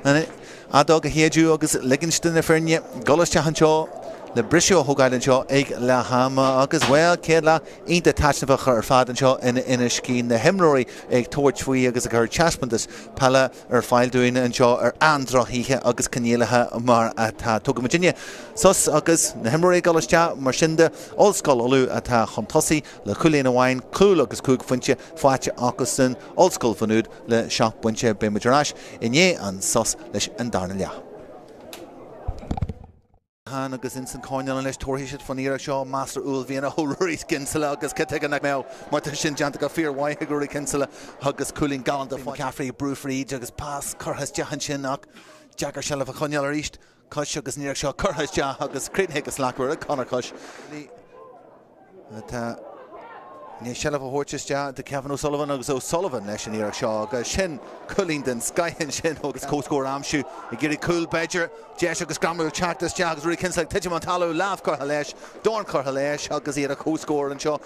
an fheadóg a shéideadh agus ligint do na foirne dul isteach anseo le briseadh a thógáil anseo ag leath ama agus, bhuel, céad leath Iontach taitneamhach ar fad anseo in Inis Caoin, na himreoirí ag tabhairt faoi agus ag cur taispeántas peile ar fáil dúinn anseo ar an-drochoíche agus coinníollacha mar atá. Tógfaidh muidinne sos agus na himreoirí ag dul isteach. Mar sin de, Ollscoil Uladh atá chun tosaigh le cúilín amháin, cúl agus 5 phointe faighte acusan, Ollscoil Mhá Nuad le 7 bpointe. Beidh muid ar ais i ndiaidh an sos leis an darna leath. Mhuineacháin agus ins an choirnéal anois tabharfaidh siad faoin iarracht seo measartha uaillmhianach ó Ruairí Kinsella agus cad tuige nach mbeadh mar tá sin déanta go fíormhaith ag Ruairí Kinsella agus cúilín galánta McCaffrey ag brú fríd agus pas curtha isteach ansin ach deacair seilbh a choinneáil arís. Cois agus an iarracht seo curtha isteach agus críochnaithe go slachtmhar ag Conor Cois. Atá i ndiaidh seilbh a thabhairt isteach do Kevin O'Sullivan agus O'Sullivan leis an iarracht seo agus sin cúilín den scoith ansin agus comhscór a aimsiú ag iarraidh cúl b'fhéidir, deis agus greamú ag teacht isteach agus Ruairí Kinsella ag titim an talamh, lámh curtha leis, dorn curtha leis agus iad ar comhscór anseo.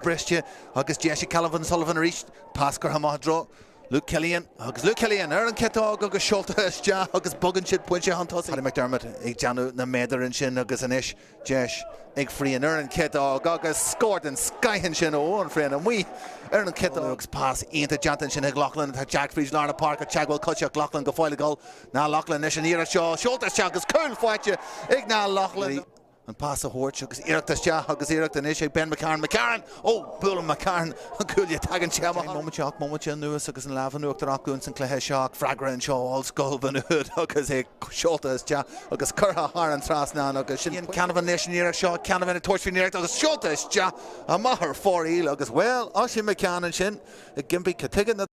Briste agus deis ag Kevin O'Sullivan arís, pas curtha amach i dtreo Luke Killian agus Luke Killian ar an chiotóg agus seolta isteach agus bogann siad pointe chun tosaigh. Paddy McDermott ag déanamh na méadar ansin agus anois deis ag Freen ar an chiotóg agus scór den scoith ansin ó Eoin Freen amuigh ar an chiotóg agus pas iontach déanta ansin ag Loughlin atá teacht fríd lár na páirce teagmháil coise ach Loughlin go fóill ag dul. Niall Loughlin leis an iarracht seo seolta isteach agus cúl faighte ag Niall Loughlin. an pas a thabhairt agus iarracht isteach agus iarracht anois ag Ben McCarron. McCarron! Ó! Buaileann McCarron an cuaille, tagann sé amach. Bomaite 8 mbomaite anuas agus an lámh in uachtar acu ins an cluiche seo ach freagra anseo ó Ollscoil Mhá Nuad agus é seolta isteach agus curtha thar an trasnán agus sin Canavan leis an iarracht seo, Canavan ag tabhairt faoin iarracht agus seolta isteach amach ar fóraoil agus bhuel, Oisín McCann ansin ag impí cad tuige na.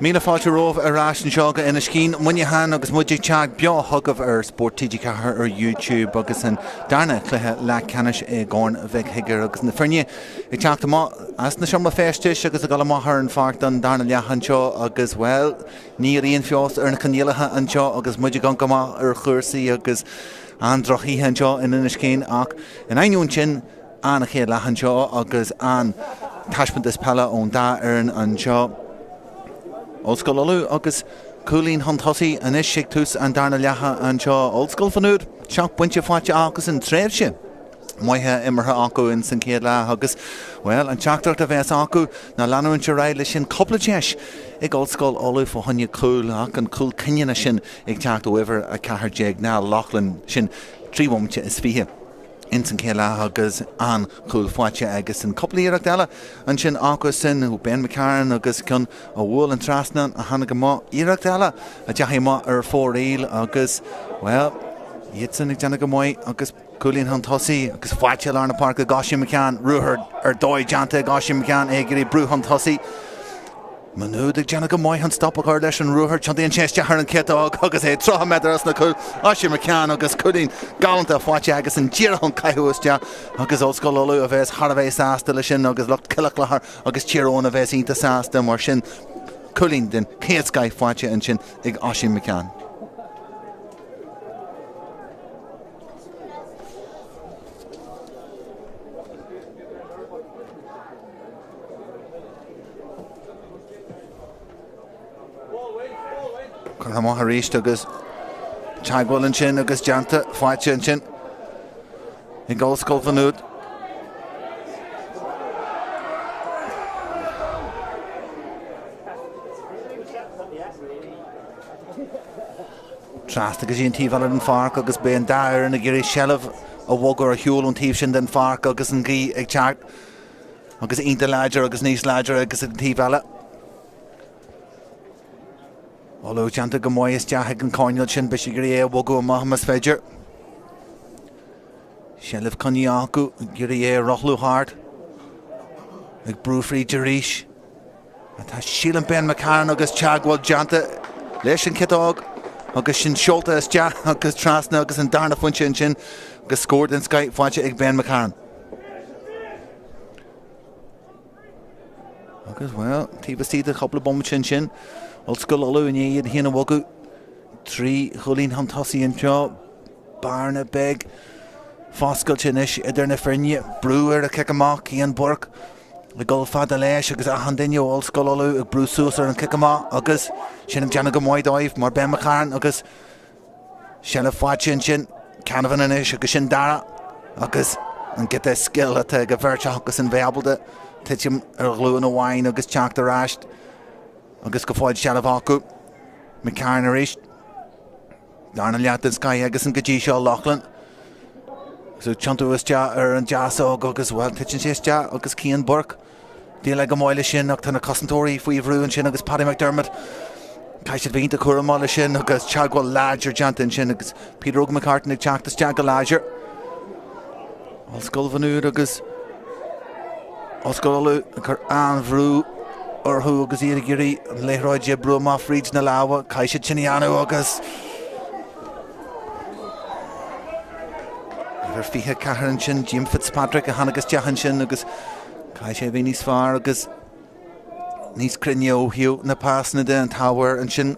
Míle fáilte romhaibh ar ais anseo go Inis Caoin, Muineachán agus muid ag teacht beo chugaibh ar Spórt TG4 ar YouTube agus an darna cluiche leathcheannais i gCorn Mhic Shigiúir agus na foirne ag teacht amach as na seomra feistis agus ag dul amach ar an pháirc don darna leath anseo agus, bhuel, níl aon feabhas ar na coinníollacha anseo agus muid ag amharc amach ar chúrsaí agus an-drochoíche anseo in Inis Caoin ach in ainneoin sin, An-chéad leath anseo agus an-taispeántas peile ón dá fhoireann anseo. Ollscoil Uladh agus cúilín chun tosaigh anois ag tús an darna leatha anseo. Ollscoil Mhá Nuad, 7 bpointe faighte acusan, tréimhse maithe imeartha acu ins an chéad leath agus, bhuel, an teachtaireacht a bheas acu ná leanúint ar aghaidh leis sin. Cúpla deis ag Ollscoil Uladh fá choinne cúl ach an cúl cinniúna sin ag teacht ó uimhir 14, Niall Loughlin, sin 3 bhomaite is 20. ins an chéad leath agus an-chúl faighte aigesan. Cúpla iarracht eile ansin acusan, ó Ben McCarron agus ceann a bhuail an trasnán a tháinig amach. Iarracht eile a deachaigh amach ar fóraoil agus, bhuel, iadsan ag déanamh go maith agus cúilín chun tosaigh agus faighte i lár na páirce ag Oisín McCann. Ruathar ar dóigh déanta ag Oisín McCann, é ag iarraidh brú chun tosaigh. Maigh Nuad ag déanamh go maith chun stop a chur leis an ruathar. Tiontaíonn sé isteach ar an chiotóg agus é 30 méadar os na cúl. Oisín McCann agus cúilín galánta faighte aigesan díreach chun caitheamh isteach agus Ollscoil Uladh a bheas thar a bheith sásta leis sin agus lucht Chill Chlochair agus Tír Eoghain a bheas iontach sásta mar sin. Cúilín den chéad scoith faighte ansin ag Oisín McCann. Curtha amach arís agus teagmháil ansin agus déanta faighte ansin ag Ollscoil Mhá Nuad. Trasna go dtí an taobh eile den pháirc agus beidh an dá fhoireann ag iarraidh seilbh a bhogadh ar shiúl ón taobh sin den pháirc agus an ghaoth ag teacht. Agus iontach láidir agus níos láidre agus an taobh eile. Uladh déanta go maith isteach ag an choirnéal sin, beidh siad ag iarraidh é a bhogadh amach más féidir. Seilbh coinnithe acu, ag iarraidh é a rothlú thart. Ag brú fríd arís. Tá sílim Ben McCarron agus teagmháil déanta leis an chiotóg agus sin seolta isteach agus trasna agus an darna phointe ansin agus scór den scoith faighte ag Ben McCarron. Agus, bhuel, taobh istigh de chúpla bomaite ansin, Ollscoil Uladh i ndiaidh iad féin a bhogadh trí chúilín chun tosaigh anseo. Bearna beag foscailte anois idir na foirne. Brú ar an chic amach, Cian Burke ag dul fada leis agus achan duine ó Ollscoil Uladh ag brú suas ar an chic amach agus sin ag déanamh go maith dóibh mar Ben McCarron agus Seilbh faighte ansin, Canavan anois agus sin Dara agus an giota scil atá ag an bheirt acusan bheith ábalta titim ar ghlúin amháin agus teacht ar ais agus go fóill seilbh acu. McCarron arís. Darna leath den scoith aigesan go dtí seo Loughlin. So tiontú isteach ar an deasóg agus bhuel titeann sé isteach agus Cian Burke. Déileáil go maith leis sin ach tá na cosantóirí faoi bhrú ansin agus Paddy McDermott, caithfidh siad bheith iontach cúramach leis sin agus teagmháil láidir déanta ansin agus Peter Óg McCartan ag teacht isteach go láidir. Ollscoil Mhá Nuad agus Ollscoil Uladh ag cur an-bhrú orthu agus iad ag iarraidh an liathróid a bhrú amach fríd na lámha. Caithfidh siad sin a dhéanamh agus Uimhir 24 ansin, Jim Fitzpatrick a tháinig isteach ansin agus Caithfidh sé a bheith níos fearr agus níos cruinne ó thaobh na pasanna de, an t-ádh air ansin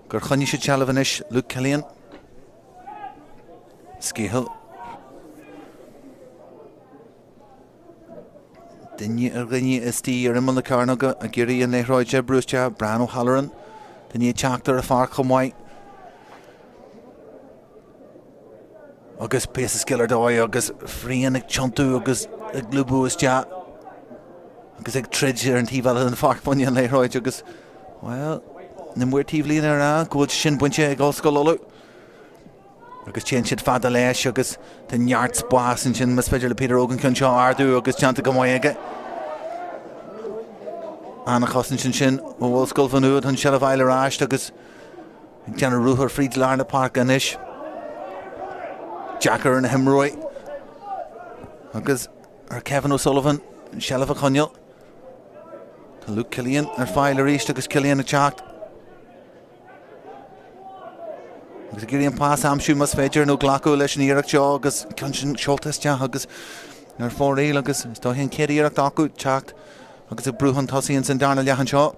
gur choinnigh siad seilbh anois, Luke Killian. Scahill. Duine ar dhuine istigh ar imeall na cearnóige ag iarraidh an liathróid a bhrú isteach, Brian O'Halloran, duine ag teacht ar an pháirc chomh maith. Agus píosa scil ar dóigh agus Fearn ag tiontú agus ag lúbadh isteach agus ag troid ar an taobh eile den pháirc fá choinne an liathróid agus, bhuel, ní mór taobh líne a rá go bhfuil sin bainte ag Ollscoil Uladh. Agus téann siad fada leis agus tá neart spás ansin más féidir le Peter Óg an ceann seo a ardú agus déanta go maith aige. An-chosaint ansin ó Ollscoil Mhá Nuad chun seilbh a fháil ar ais agus Ag déanamh ruathar fríd lár na páirce anois. Deacair ar na himreoirí agus ar Kevin O'Sullivan an seilbh a choinneáil. Tá Luke Killian ar fáil arís agus Killian ag teacht. Agus ag iarraidh an pas a aimsiú más féidir nó glacadh leis an iarracht seo agus ceann sin seolta isteach agus ar fóraoil agus is dóiche an chéad iarracht acu teacht agus ag brú chun tosaigh ins an darna leath anseo.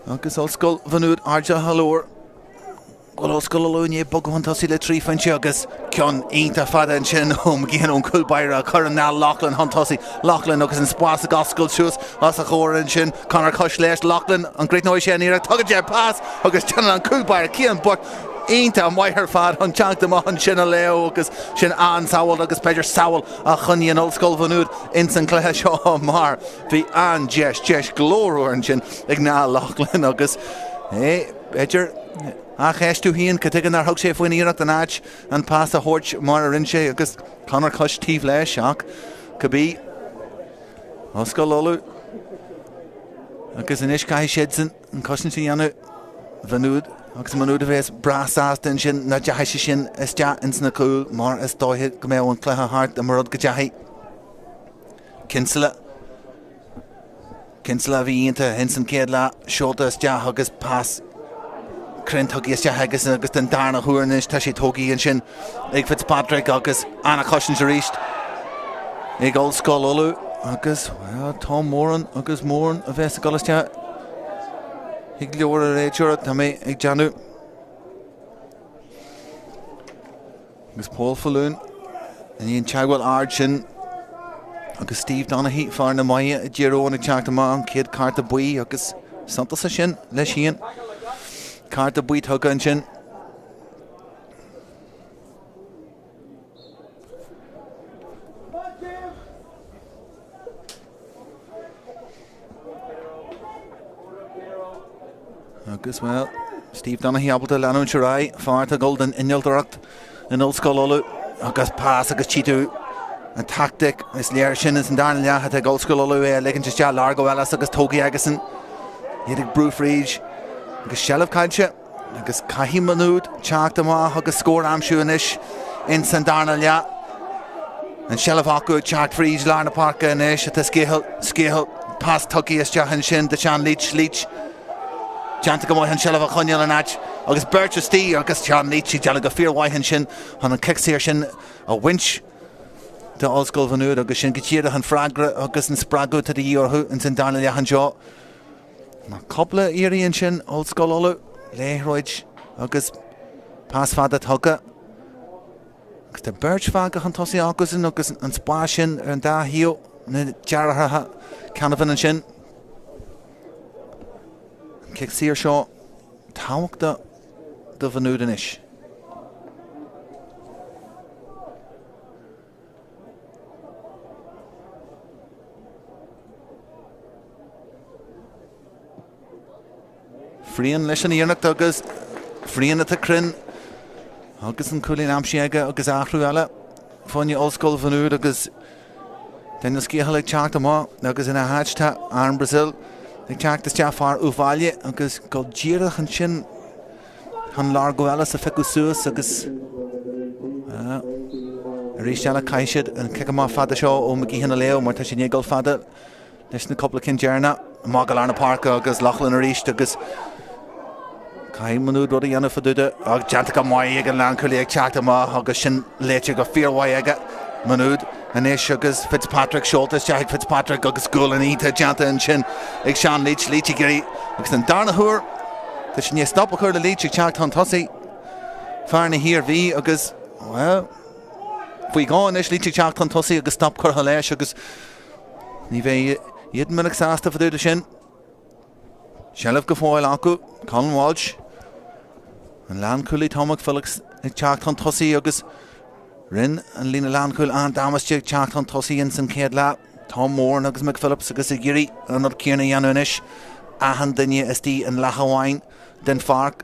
Agus Ollscoil Mhá Nuad airdeallach go leor. Go bhfuil Ollscoil Uladh i ndiaidh bogadh chun tosaigh le 3 phointe agus ceann iontach fada ansin ó McGeehan ón gcúl báire a chuireann Niall Loughlin chun tosaigh. Loughlin agus an spás ag oscailt suas os a chomhair ansin. Conor Cush leis. Loughlin, an gcríochnóidh sé an iarracht? Tugann sé pas agus déanann an cúl báire Cian Burke iontach maith ar fad chun teacht amach ansin a léamh agus sin an-sábháil agus b'fhéidir sábháil a choinnigh Ollscoil Mhá Nuad ins an cluiche seo mar bhí an-deis, deis glórmhar ansin ag Niall Loughlin agus é, b'fhéidir, á cheistiú féin cad tuige nár thug sé faoin iarracht in áit an pas a thabhairt mar a rinne sé agus Conor Cush taobh leis ach cibé. Ollscoil Uladh agus anois caithfidh siadsan an chosaint a dhéanamh. Mhá Nuad agus Má Nuad a bheas breá sásta ansin nach ndeachaigh sé sin isteach ins na cúil mar is dóiche go mbeadh an cluiche thart dá mba rud go dteachaigh Kinsella Kinsella a bhí iontach ins an chéad leath, seolta isteach agus pas cruinn tugtha isteach aige agus den darna huair anois tá sé tógtha ansin ag Fitzpatrick agus an-chosaint arís ag Ollscoil Uladh agus well, Tom Moran agus Moran a bheas ag dul isteach ag leabhar an réiteora tá mé ag déanamh. Agus Paul Faloon i ndiaidh an teagmháil ard sin agus Steve Donaghy, fear na Maighe i dTír Eoghain ag teacht amach, an chéad cárta buí agus suntasach sin leis féin. Cárta buí tugtha ansin. Agus, bhuel, Steve Donaghy ábalta leanúint ar aghaidh, fear atá ag dul don innealtóireacht in Ollscoil Uladh agus pas agus tchí tú an tactic is léir sin ins an darna leath atá ag Ollscoil Uladh é a ligint isteach Largo Ellis agus tógtha aigesan iad ag brú fríd agus seilbh caillte. Agus caithfidh Maigh Nuad teacht amach agus scór a aimsiú anois ins an darna leath. An seilbh acu ag teacht fríd lár na páirce anois atá Scahill, Scahill, pas tugtha isteach ansin do Seán Leach, Leach déanta go maith an seilbh a choinneáil in áit agus beirt istigh agus Seán Leach ag déanamh go fíormhaith ansin chun an cic saor sin a bhaint d'Ollscoil Mhá Nuad agus sin go díreach an freagra agus an spreagadh atá de dhíth orthu ins an darna leath anseo. Mar cúpla iarraidh ansin, Ollscoil Uladh, liathróid agus pas fada tugtha. Agus tá beirt fágtha chun tosaigh acusan agus an spás sin ar an dá thaobh, na deartháireacha Canavan ansin. An cic saor seo tábhachtach do Mhaigh Nuad anois. Fearon leis an iarracht agus Fearon atá cruinn agus an cúilín aimsithe aige agus athrú eile fá choinne Ollscoil Mhá Nuad agus Daniel Scahill ag teacht amach agus ina háit tá Aaron Brazil ag teacht isteach fear Uíbh Fhailí agus go díreach ansin Chun Largo Ellis a phiocadh suas agus arís eile caithfidh siad an cic amach fada seo ó McGeehan a léamh mar tá sé i ndiaidh dul fada leis na cúpla cinn deireanach. Amach go lár na páirce agus Loughlin arís agus caithfidh Maigh Nuad rud a dhéanamh fá dtaobh de ach déanta go maith ag an lánchúlaí ag teacht amach agus sin léite go fíormhaith aige Maigh Nuad anois agus Fitzpatrick seolta isteach ag Fitzpatrick agus gualainn iontach déanta ansin ag Seán Leach, Leach ag iarraidh agus an darna huair tá sé i ndiaidh stop a chur le Leach ag teacht chun tosaigh fear na hIarmhí agus, bhuel, faoi dhó anois Leach ag teacht chun tosaigh agus stop curtha leis agus ní bheidh iad minic sásta fá dtaobh de sin. Seilbh go fóill acu, Colin Walsh, an lánchúlaí Tom McPhillips ag teacht chun tosaigh agus rinne an líne lánchúil an-damáiste ag teacht chun tosaigh ins an chéad leath. Tom Moran agus McPhillips agus ag iarraidh an rud céanna a dhéanamh anois. Achan duine istigh in leath amháin den pháirc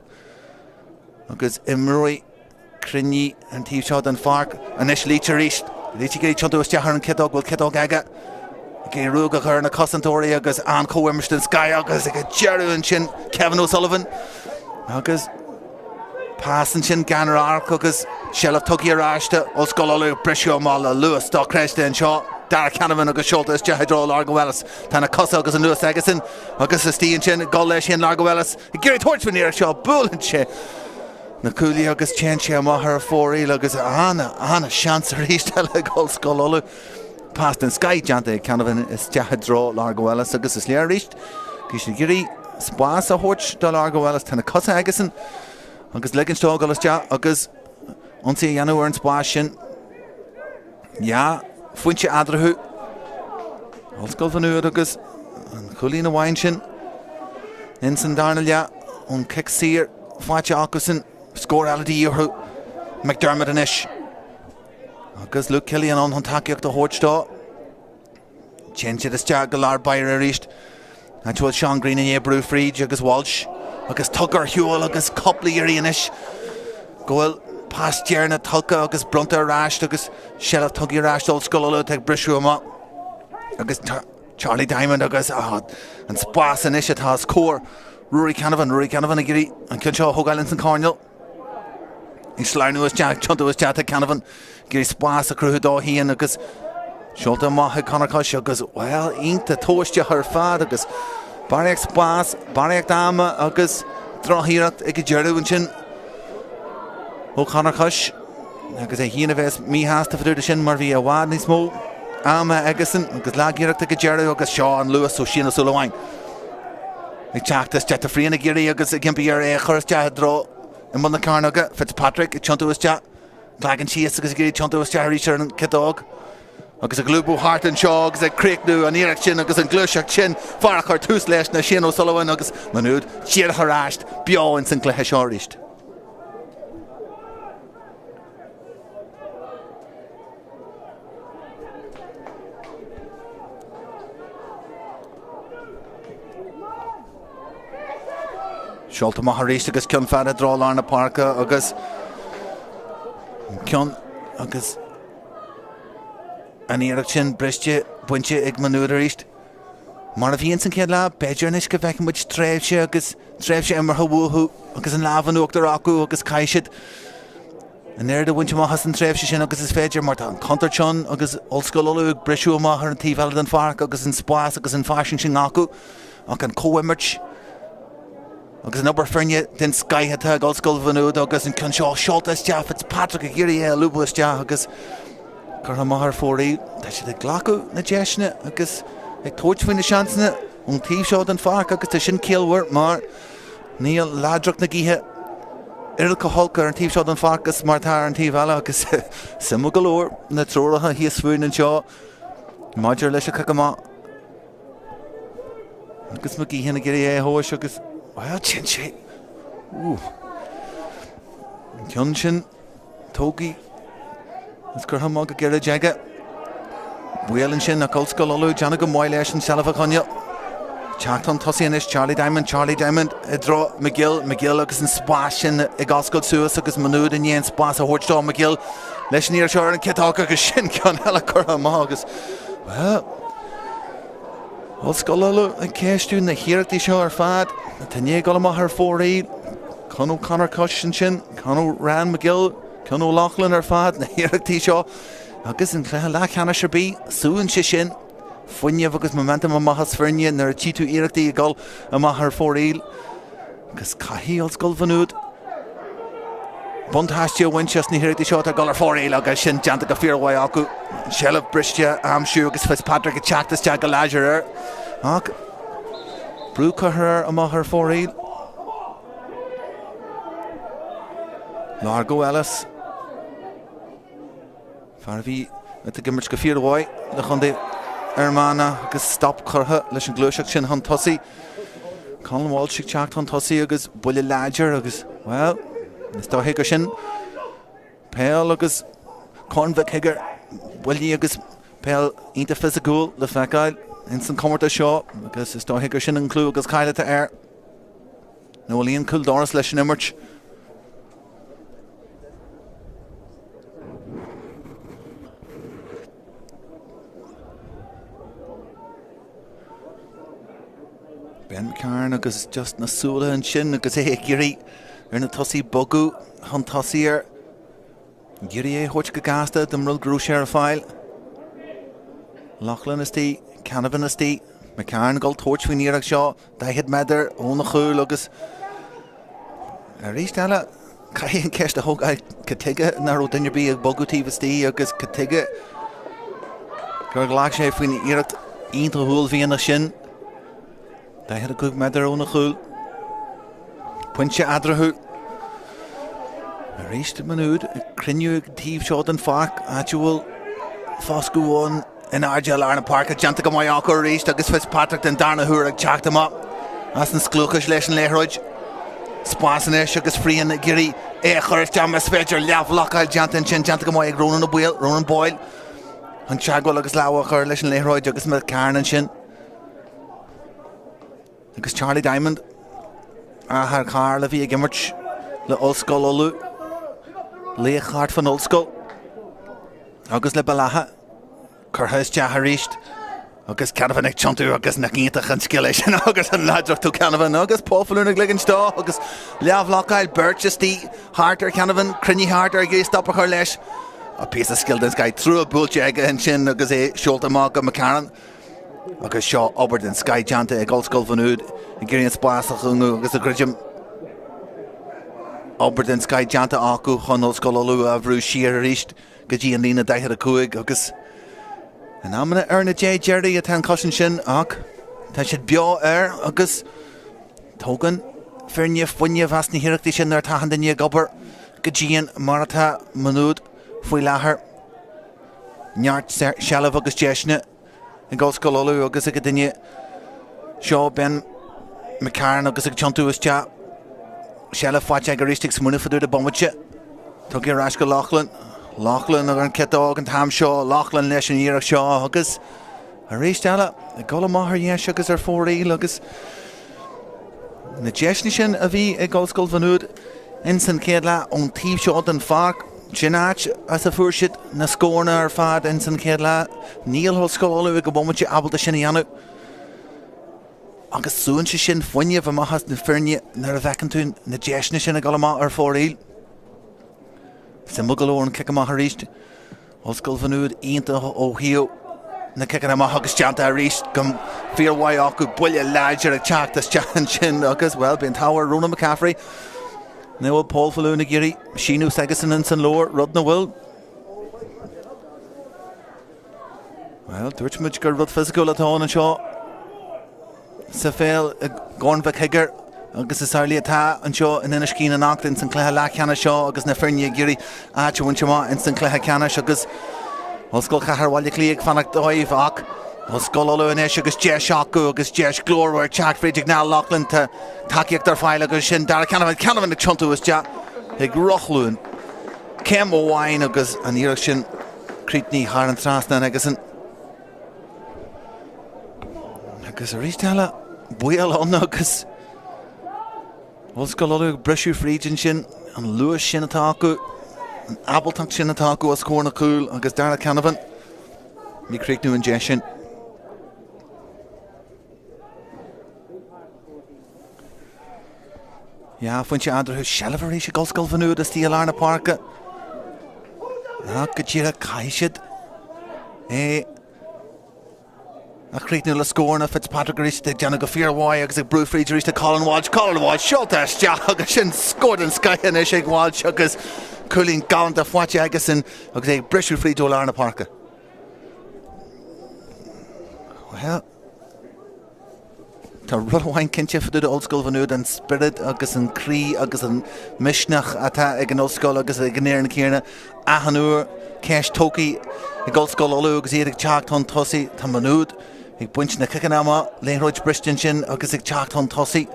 agus imreoirí cruinnithe an taobh seo den pháirc. Anois Leach arís. Leach ag iarraidh tiontú isteach ar an chiotóg. Bhfuil ciotóg aige? Ag iarraidh ruaig a chur ar na cosantóirí agus an-chomhimirt den scoth agus ag an deireadh ansin Kevin O'Sullivan. Agus pas ansin gan radharc agus. Seilbh tugtha ar ais do Ollscoil Uladh, briseadh amach le luas dochreidte anseo. Darragh Canavan agus seolta isteach i dtreo Largo Ellis. Tá na cosa agus an luas aigesan agus istigh ansin ag dul leis féin Largo Ellis ag iarraidh tabhairt faoin iarracht seo. Buaileann sé na cuaillí agus téann sé amach ar fóraoil agus ana-sheans arís eile ag Ollscoil Uladh. Pas den scoith déanta ag Canavan isteach i dtreo Largo Ellis agus is léir arís go bhfuil siad ag iarraidh spás a thabhairt do Largo Ellis. Tá na cosa aigesan agus ligint dó dul isteach agus ionsaí a dhéanamh ar an spás sin. Dhá phointe eadarthu. Ollscoil Mhá Nuad agus an cúilín amháin sin ins an darna leath ón cic saor faighte acusan. Scór eile de dhíth orthu. McDermott anois. Agus Luke Killian ann chun tacaíocht a thabhairt dó. Téann siad isteach go lár báire arís. Áit a bhfuil Seán Greene i ndiaidh brú fríd agus Walsh agus tugtha ar shiúl agus cúpla iarraidh anois go bhfuil pas deireanach tugtha agus bronnta ar ais agus seilbh tugtha ar ais d'Ollscoil Uladh atá ag briseadh amach agus Charlie Diamond agus an spás anois atá os comhair Rory Canavan, Rory Canavan ag iarraidh an ceann seo a thógáil ins an choirnéal. Ag sleamhnú isteach, tiontú isteach tá Canavan ag iarraidh spás a chruthú dó féin agus seolta amach ag Conor Cush agus, bhuel, iontach tomhaisteach ar fad agus barraíocht spás, barraíocht ama agus drochiarracht ag an deireadh ansin ó Conor Cush agus é féin a bheas míshásta fá dtaobh de sin mar bhí i bhfad níos mó ama aigesan agus lagiarracht ag an deireadh agus seo an luas ó Shane Ó Súilleabháin. Ag teacht isteach tá Frian ag iarraidh agus ag impí air é a chur isteach i dtreo i mbun na cearnóige. Fitzpatrick ag tiontú isteach. Clagan síos agus ag iarraidh tiontú isteach arís ar an chiotóg. Agus ag lúbadh thart anseo agus ag críochnú an iarracht sin agus an ghluaiseacht sin. Fear a chuir tús leis ná Shane O'Sullivan agus Maigh Nuad díreach ar ais beo ins an gcluiche seo arís. Seolta amach arís agus ceann fada i dtreo lár na páirce agus ceann agus an iarracht sin briste bainte ag Maigh Nuad arís. Mar a bhí ins an chéad leath, b'fhéidir anois go bhfeicfidh muid tréimhse agus tréimhse imeartha uathu agus an lámh in uachtar acu agus caithfidh siad an oiread a bhaint amach as an tréimhse sin agus is féidir mar tá an chontúirt ann agus Ollscoil Uladh ag briseadh amach ar an taobh eile den pháirc agus an spás agus an fairsinge sin acu ach an chomhimirt agus an obair foirne den scoith atá ag Ollscoil Mhá Nuad agus an ceann seo seolta isteach Fitzpatrick ag iarraidh é a lúbadh isteach agus curtha amach ar fóraoil. Tá siad ag glacadh na deiseanna agus ag tabhairt faoi na seansanna ón taobh seo den pháirc agus tá sin ciallmhar mar Níl láidreacht na gaoithe oiread chomh holc ar an taobh seo den pháirc is mar atá ar an taobh eile agus suimiúil go leor na treoracha thíos fúinn anseo maidir leis an chic amach. Agus McGeehan ag iarraidh é a thomhais agus, bhuel, téann sé. An ceann sin. Tógtha is curtha amach go gairid aige. Baol ansin ach Ollscoil Uladh ag déanamh go maith leis an tseilbh a choinneáil. Teacht chun tosaigh anois Charlie Diamond, Charlie Diamond i dtreo McGill, McGill agus an spás sin ag oscailt suas agus Maigh Nuad i ndiaidh an spás a thabhairt dó, McGill leis an iarracht seo ar an chiotóg agus sin ceann eile curtha amach agus, bhuel, Ollscoil Uladh ag ceistiú na hiarrachtaí seo ar fad atá i ndiaidh dul amach ar fóraoil. Ceann ó Conor Cush ansin, ceann ó Ryan McGill, ceann ó Loughlin ar fad, na hiarrachtaí seo agus an cluiche leathcheannais ar bith, súnn sé sin fuinneamh agus momentum amach as foirne nuair a tchí tú iarrachtaí ag dul amach ar fóraoil. Agus caithfidh Ollscoil Mhá Nuad buntáiste a bhaint as na hiarrachtaí seo atá ag dul ar fóraoil agus sin déanta go fíormhaith acu. An tseilbh briste a aimsiú agus Fitzpatrick ag teacht isteach go láidir air. Ach brú curtha air amach ar fóraoil. Largo Ellis. Fear a bhí ag imirt go fíormhaith le chontae Fhear Manach agus stop curtha leis an ghluaiseacht sin chun tosaigh. Colin Walsh ag teacht chun tosaigh agus buille láidir agus, bhuel, is dóiche gur sin peil agus Corn Mhic Shigiúir, buillí agus peil iontach fisiciúil le feiceáil ins an chomórtas seo agus is dóiche gur sin an clú agus cáil atá air. Nó a líon cúl doras leis an imirt. Ben McCarron agus just na súile ansin agus é ag iarraidh ar na tosaithe bogadh chun tosaigh air. Ag iarraidh é a thabhairt go gasta dá mba rud go raibh sé ar fáil. Loughlin istigh, Canavan istigh, McCarron ag dul tabhairt faoin iarracht seo, 40 méadar óna chúl agus arís eile caithfidh an ceist a thógáil cad tuige nach raibh duine ar bith ag bogadh taobh istigh agus cad tuige gur ghlac sé faoin iarracht iontach uaillmhianach sin. 45 méadar óna chúl. Pointe eadarthu. Arís Maigh Nuad ag cruinniú ag an taobh seo den pháirc, áit a bhfuil foscadh ann in airde i lár na páirce. Déanta go maith acu arís agus Fitzpatrick den darna huair ag teacht amach as an scliúchas leis an liathróid. Spás anois agus Fearn ag iarraidh é a chur isteach más féidir. Leathbhlocáil déanta ansin, déanta go maith ag Ronan Ó Baoill, Ronan Boyle. An teagmháil agus lámh a chur leis an liathróid agus McCarron ansin. Agus Charlie Diamond, athair Karl a bhí ag imirt le Ollscoil Uladh, laoch thart fan ollscoil, agus le Béal Átha, curtha isteach arís agus Canavan ag tiontú agus nach iontach an scil é sin agus an láidreacht ó Canavan agus Paul Faloon ag ligint dó agus leathbhlocáil beirt istigh thart ar Canavan, cruinnithe thart air ag iarraidh stop a chur leis. A píosa scil den scoth, triúr buailte aige ansin agus é seolta amach go McCarron. Agus seo obair den scoth déanta ag Ollscoil Mhaigh Nuad ag iarraidh an spás a chúngú agus a dhruidim. Obair den scoth déanta acu chun Ollscoil Uladh a bhrú siar arís go dtí an líne 45 agus in amanna ar na deich deiridh atá an chosaint sin ach tá siad beo air agus tógann foirne fuinneamh as na hiarrachtaí sin nuair atá achan duine ag obair go dian mar atá Maigh Nuad faoi láthair. Neart seilbh agus deiseanna ag Ollscoil Uladh agus ag an duine seo, Ben McCarron agus ag tiontú isteach. Seilbh faighte aige arís ag smaoineamh fá dtaobh de bomaite. Tugtha ar ais go Loughlin. Loughlin ar an ciotóg an t-am seo. Loughlin leis an iarracht seo agus arís eile ag dul amach ar dheis agus ar fóraoil agus Na deiseanna sin a bhí ag Ollscoil Mhaigh Nuad ins an chéad leath ón taobh seo den pháirc, sin áit as a fuair siad na scóranna ar fad ins an chéad leath. Níl Ollscoil Uladh ag an bhomaite ábalta sin a dhéanamh agus súnn sé sin fuinneamh amach as na foirne nuair a bhfeiceann tú na deiseanna sin ag dul amach ar fóraoil. Suimiúil go leor an cic amach arís. Ollscoil Mhaigh Nuad iontach ó thaobh na ciceanna amach agus déanta arís go fíormhaith acu. Buille láidir ag teacht isteach ansin agus, bhuel, bhí an t-ádh ar Ronan McCaffrey. Ní bhfuil Paul Faloon ag iarraidh síneadh s'aigesan ins an lár, rud nach bhfuil. Bhuel, dúirt muid gur rud fisiciúil atá ann anseo. sa pheil i gCorn Mhic Shigiúir agus is amhlaidh atá anseo in Inis Caoin anocht ins an cluiche leathcheannais seo agus na foirne ag iarraidh áit a bhaint amach ins an cluiche ceannais agus Ollscoil Chathair Bhaile Átha Cliath ag fanacht dóibh ach Ollscoil Uladh anois agus deis acu agus deis glórmhar ag teacht fríd ag Niall Loughlin tá tacaíocht ar fáil agus sin Dara Canavan Canavan ag tiontú isteach ag rothlú céim amháin agus an iarracht sin críochnaithe thar an trasnán agus an Agus arís eile, baol ann agus Ollscoil Uladh ag briseadh fríd ansin, an luas sin atá acu, an ábaltacht sin atá acu os comhair na cúl agus Dara Canavan ag críochnú an deis sin. Dhá phointe eadarthu, seilbh arís ag Ollscoil Mhaigh Nuad istigh i lár na páirce. Ach go díreach caithfidh siad é a chríochnú le scóranna. Fitzpatrick arís ag déanamh go fíormhaith agus ag brú fríd arís le Colin Walsh. Colin Walsh seolta isteach agus sin scór den scoith anois ag Walsh agus cúilín galánta faighte aigesan agus é ag briseadh fríd ó lár na páirce. Well, Tá rud amháin cinnte fá dtaobh d'Ollscoil Mhaigh Nuad, an spiorad agus an croí agus an misneach atá ag an ollscoil agus ag an fhoireann céanna achan uair. Ceist tógtha ag Ollscoil Uladh agus iad ag teacht chun tosaigh. Tá Maigh Nuad ag baint na ciceanna amach, liathróid briste ansin agus ag teacht chun tosaigh.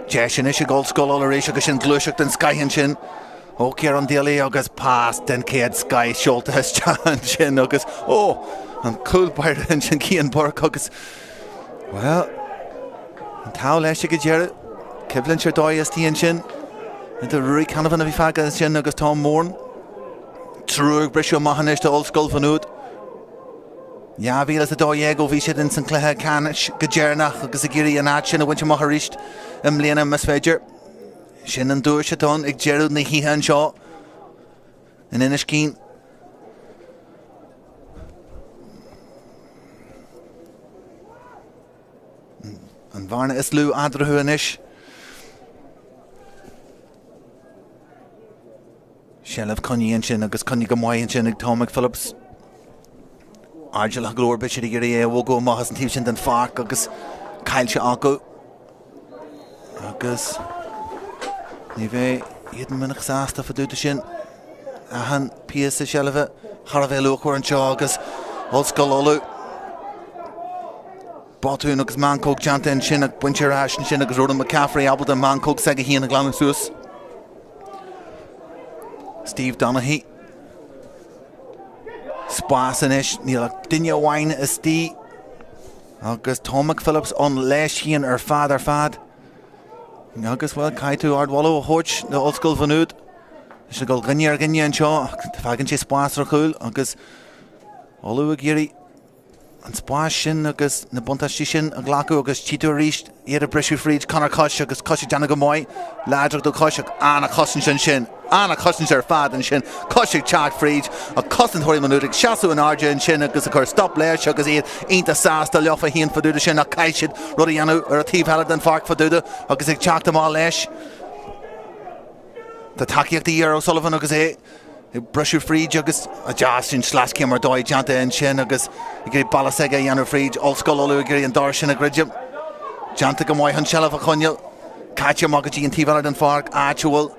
Deis anois ag Ollscoil Uladh arís agus sin gluaiseacht den scoith ansin. Ó Ciarán Daly agus pas den chéad scoith seolta isteach ansin agus, ó, an cúl báire ansin Cian Burke agus, bhuel, an t-ádh leis ag an deireadh. Coimhlint ar dóigh istigh ansin idir Ruairí Canavan a bhí fágtha ansin agus Tom Moran. Triúr ag briseadh amach anois d'Ollscoil Mhaigh Nuad. 2012 ó bhí siad ins an cluiche ceannais go deireanach agus ag iarraidh an áit sin a bhaint amach arís i mbliana más féidir. Sin an duais atá ann ag deireadh na hoíche anseo. In Inis Caoin. An bhearna is lú eadarthu anois. Seilbh coinnithe ansin agus coinnithe go maith ansin ag Tom McPhillips. Airdeallach go leor, beidh siad ag iarraidh é a bhogadh amach as an taobh sin den pháirc agus caillte acu. Agus ní bheidh Aidan Minnock sásta fá dtaobh de sin. Achan píosa seilbhe thar a bheith luachmhar anseo agus Ollscoil Uladh. Botún agus meancóg déanta ansin ach bainte ar ais ansin agus Ronan McCaffrey ábalta an mheancóg s'aige féin a ghlanadh suas. Steve Donaghy. Spás anois, níl ach duine amháin istigh agus Tom McPhillips ann leis féin ar fad ar fad. Agus, bhuel, caithfidh tú ardmholadh a thabhairt d'Ollscoil Mhá Nuad. Tá siad ag dul dhuine ar dhuine anseo ach fágann sé spás ar chúl agus Ulaidh ag iarraidh an spás sin agus na buntáistí sin a ghlacadh agus tchí tú arís iad ag briseadh fríd Conor Cush agus Cush ag déanamh go maith, láidreacht ó Cush ach an-chosaint ansin, an-chosaint ar fad ansin, Cush ag teacht fríd ach cosantóirí Mhá Nuad ag seasamh in airde ansin agus ag cur stop leis agus iad iontach sásta leofa féin fá dtaobh de sin ach caithfidh siad rud a dhéanamh ar an taobh eile den pháirc fá dtaobh de agus ag teacht amach leis. Tá tacaíocht de dhíth ar O'Sullivan agus é ag briseadh fríd agus deas sin sleaschéim ar dóigh déanta ansin agus ag iarraidh bealach s'aige a dhéanamh fríd Ollscoil Uladh ag iarraidh an doras sin a dhruidim. Déanta go maith an tseilbh a choinneáil. Caite amach go dtí an taobh eile den pháirc, áit a bhfuil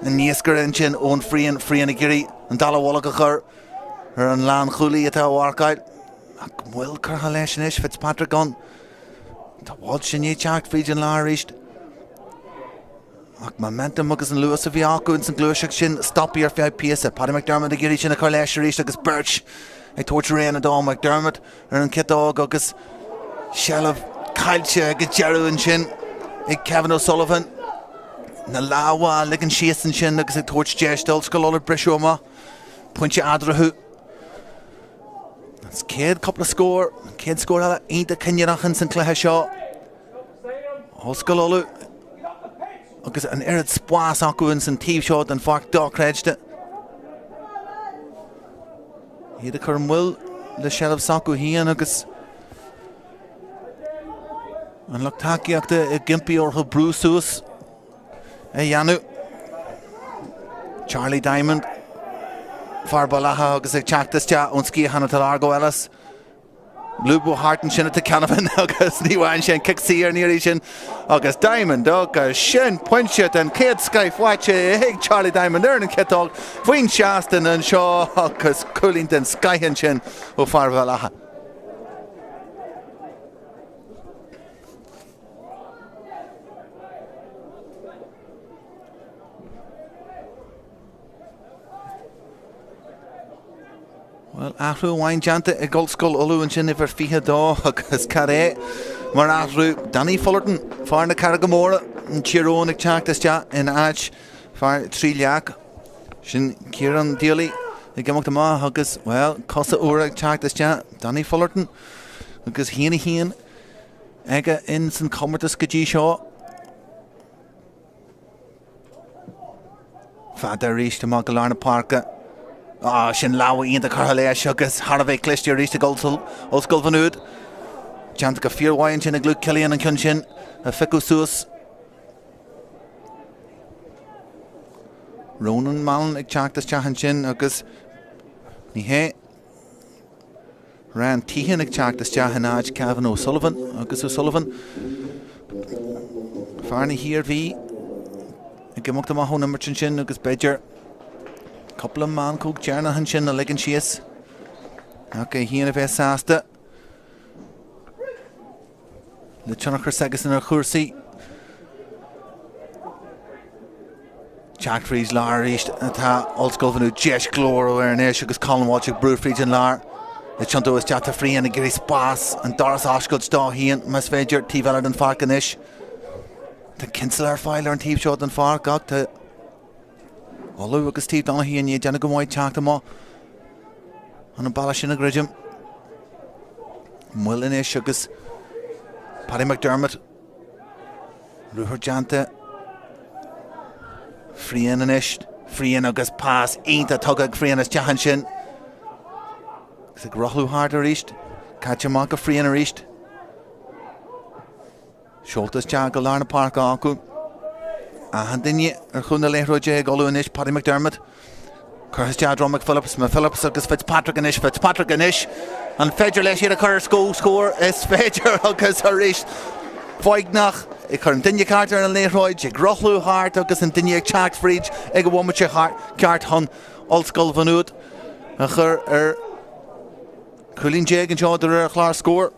an naoscaire ansin Eoin Frean, Frean ag iarraidh an dallamhullach a chur ar an lánchúlaí atá á mharcáil. Ach moill curtha leis anois, Fitzpatrick ann. Tá Walsh i ndiaidh teacht fríd an lár arís. Ach momentum agus an luas a bhí acu ins an gluaiseacht sin stoptha ar feadh píosa. Paddy McDermott ag iarraidh sin a chur leis arís agus beirt ag tabhairt roghanna dó. McDermott ar an chiotóg agus seilbh caillte ag an deireadh ansin ag Kevin O'Sullivan. Na lámha á ligean síos ansin agus ag tabhairt deis d'Ollscoil Uladh briseadh amach. Pointe eadarthu. An chéad cúpla scór, an chéad scór eile iontach cinniúnach ins an cluiche seo. Ollscoil Uladh agus an oiread spás acu ins an taobh seo den pháirc dochreidte. Iad ag cur moill le seilbh s'acu féin agus an lucht tacaíochta ag impí orthu brú suas a dhéanamh. Charlie Diamond, fear Bhaile Átha agus ag teacht isteach ón sciathán atá Largo Ellis. Lúbadh thart ansin atá Canavan agus ní bhain sé an cic saor an iarraidh sin agus Diamond agus sin pointe den chéad scoith faighte ag Charlie Diamond ar an chiotóg faoin seastán anseo agus cúilín den scoith ansin ó fear Bhaile Átha. Bhuel, athrú amháin déanta ag Ollscoil Uladh ansin, uimhir 22 agus cad é mar athrú. Danny Fullerton, fear na Carraige Móire, an Tír Eoghain ag teacht isteach in áit fear Trí Leac. Sin Ciarán Daly ag imeacht amach agus, bhuel, cosa úra ag teacht isteach. Danny Fullerton agus 1-1 aige in san chomórtas go dtí seo. Fada arís amach go lár na páirce. Á, sin lámh iontach curtha leis agus thar a bheith cliste arís ag Ollscoil Mhá Nuad. Déanta go fíormhaith ansin ag Luke Killian an ceann sin a phiocadh suas. Ronan Mallon ag teacht isteach ansin agus ní hé. Ryan Teehan ag teacht isteach in áit Kevin O'Sullivan agus O'Sullivan, fear na hIarmhí, ag imeacht amach ón imirt ansin agus b'fhéidir cúpla meancóg deireanach ansin a ligean síos ach é féin a bheith sásta. Le tionchar s'aigesan ar chúrsaí. Teacht fríd lár arís atá Ollscoil Mhá Nuad deis glórmhar air anois agus Colin Walsh ag brú fríd an lár. Ag tiontú isteach tá Frean ag iarraidh spás an doras a oscailt dó féin más féidir taobh eile den pháirc anois. Tá Kinsella ar fáil ar an taobh seo den pháirc ach tá Ulaidh agus Steve Donaghy i ndiaidh déanamh go maith teacht amach an bealach sin a dhruidim. Moill anois agus Paddy McDermott ruathar déanta. Frean anois. Fearn agus pas iontach tugtha ag Fearn isteach ansin. Agus ag rothlú thart arís. Caite amach go Fearn arís. Seolta isteach go lár na páirce acu. Achan duine ar chúl na liathróide ag Ulaidh anois, Paddy McDermott. Curtha isteach i dtreo McPhillips, McPhillips agus Fitzpatrick anois, Fitzpatrick anois. An féidir leis iad a chur ar comhscór? Is féidir agus arís foighneach ag cur an duine ceart ar an liathróid, ag rothlú thart agus an duine ag teacht fríd ag an bhomaite ceart chun Ollscoil Mhá Nuad a chur ar chúilín déag anseo de réir chlár scóir.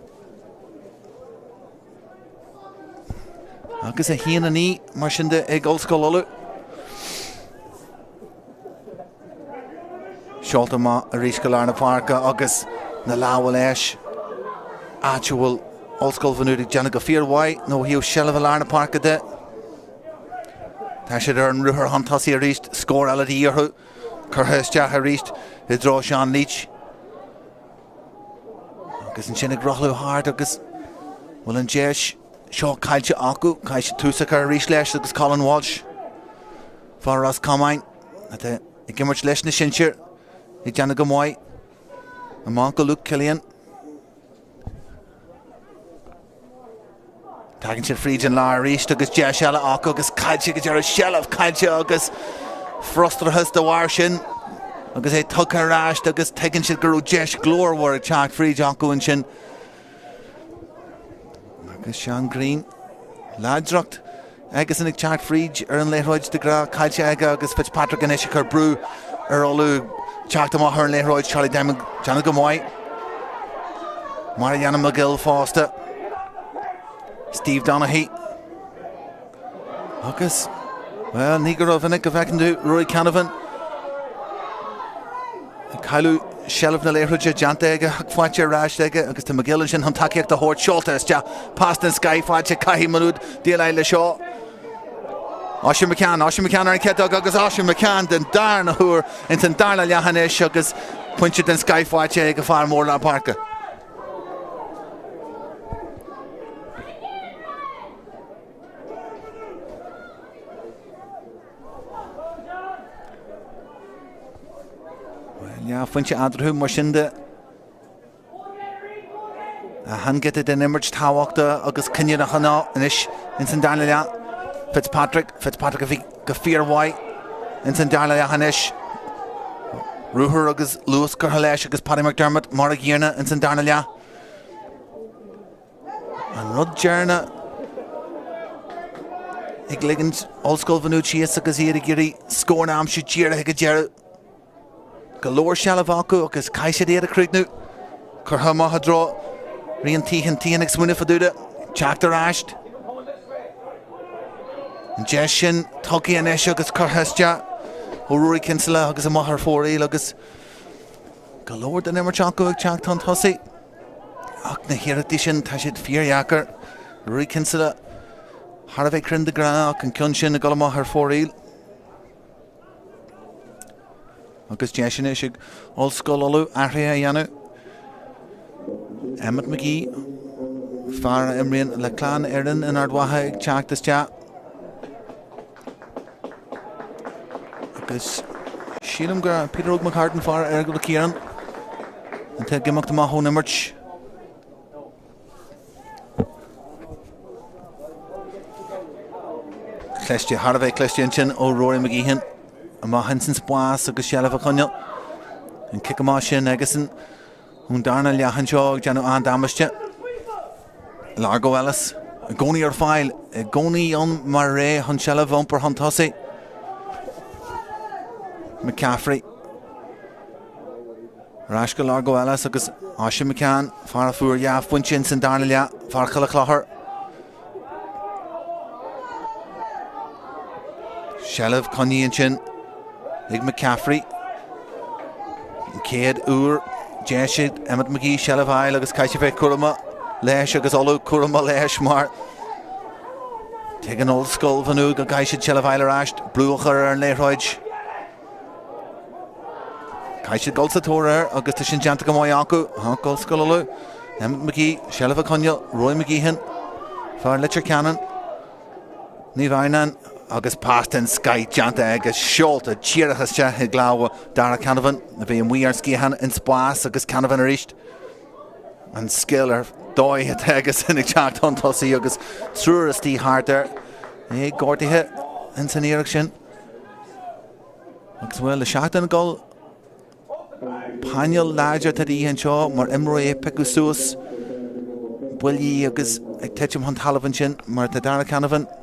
Agus 1-9 mar sin de ag Ollscoil Uladh. Seolta amach arís go lár na páirce agus na lámha leis. Áit a bhfuil Ollscoil Mhá Nuad ag déanamh go fíormhaith nó ó thaobh seilbh i lár na páirce de. Tá siad ar an ruathar chun tosaigh arís, scór eile de dhíth orthu. Curtha isteach arís i dtreo Sean Leach. Agus ansin ag rothlú thart agus bhfuil an deis seo caillte acu. Caithfidh siad tús a chur arís leis agus Colin Walsh, fear Ros Comáin, atá ag imirt leis na sinsir, ag déanamh go maith. Amach go Luke Killian. Tagann siad fríd an lár arís agus deis eile acu agus caillte go deireadh, seilbh caillte agus frustrachas de bharr sin agus é tugtha ar ais agus tuigeann siad go raibh deis glórmhar ag teacht fríd acu ansin. Agus Seán Green, láidreacht aigesan ag teacht fríd ar an liathróid de ghnáth, caillte aige agus Fitzpatrick anois ag cur brú ar Ulaidh teacht amach ar an liathróid, Charlie Diamond déanamh go maith mar a dhéanann McGill fosta. Steve Donaghy agus, bhuel, ní go rómhinic go bhfeiceann tú Rory Canavan ag cailleadh seilbh na liathróide déanta aige ach faighte ar ais aige agus tá McGill ansin chun tacaíocht a thabhairt seolta isteach pas den scoth faighte caithfidh Maigh Nuad déileáil le seo. Oisín McCann, Oisín McCann ar an chéad agus Oisín McCann den darna huair ins an darna leath anois agus pointe den scoth faighte ag an fear mór lár páirce. Leathphointe eatarthu mar sin de. An giota den imirt tábhachtach agus cinniúnach anois ins an darna leath. Fitzpatrick, Fitzpatrick a bhí go fíormhaith ins an darna leath anois. Ruathar agus luas curtha leis agus Paddy McDermott mar a gcéanna ins an darna leath. An rud deireanach ag ligint Ollscoil Mhá Nuad síos agus iad ag iarraidh scór a aimsiú díreach ag an deireadh. Go leor seilbh acu agus caithfidh siad iad a chríochnú. Curtha amach i dtreo Rian Teehan. Teehan ag smaoineamh fá dtaobh de teacht ar ais. An deis sin tugtha anois agus curtha isteach ó Rory Kinsella agus amach ar fóraoil agus go leor den imirt acu ag teacht chun tosaigh. Ach na hiarrachtaí sin, tá siad fíordheacair. Rory Kinsella thar a bheith cruinn de ghnáth ach an ceann sin ag dul amach ar fóraoil. Agus deis anois ag Ollscoil Uladh athruithe a dhéanamh. Emmet McGee, fear a imríonn le Clann Éireann in Ard Mhacha ag teacht isteach. Agus sílim gur Peter Óg McCartan fear Aireagal Ciaran atá ag imeacht amach ón imirt. Cliste, thar a bheith cliste ansin ó Rory McGeehan. Amach ins an spás agus seilbh a choinneáil. An cic amach sin aigesan ón darna leath anseo ag déanamh an-damáiste. Largo Ellis i gcónaí ar fáil, i gcónaí ann mar é chun seilbh a iompar chun tosaigh. McCaffrey. Ar ais go Largo Ellis agus Oisin McCann, fear a fuair dhá phointe ins an darna leath, fear Chill Chlochair. Seilbh coinnithe ansin ag McCaffrey. An chéad uair deis ag Emmet McGee seilbh a fháil agus caithfidh sé bheith cúramach leis agus Ulaidh cúramach leis mar tuigeann Ollscoil Mhá Nuad go gcaithfidh siad seilbh a fháil ar ais, brú a chur ar an liathróid. Caithfidh siad dul sa tóir air agus tá sin déanta go maith acu. Ach Ollscoil Uladh, Emmet McGee, seilbh a choinneáil, Rory McGeehan, fear Leitir Ceanainn, Naomh Adhamhnáin. Agus pas den scoith déanta aige, seolta díreach isteach i gclámha Darragh Canavan, a bhí amuigh ar sciathán in spás agus Canavan arís. An scil ar dóigh atá aigesean ag teacht chun tosaigh agus triúr istigh thart air. É gortaithe ins an iarracht sin. Agus bhuel, le seachtain ag dul, Painéal láidir atá de dhíth anseo mar imreoirí ag piocadh suas buillí agus ag titim chun talaimh ansin mar atá Darragh Canavan.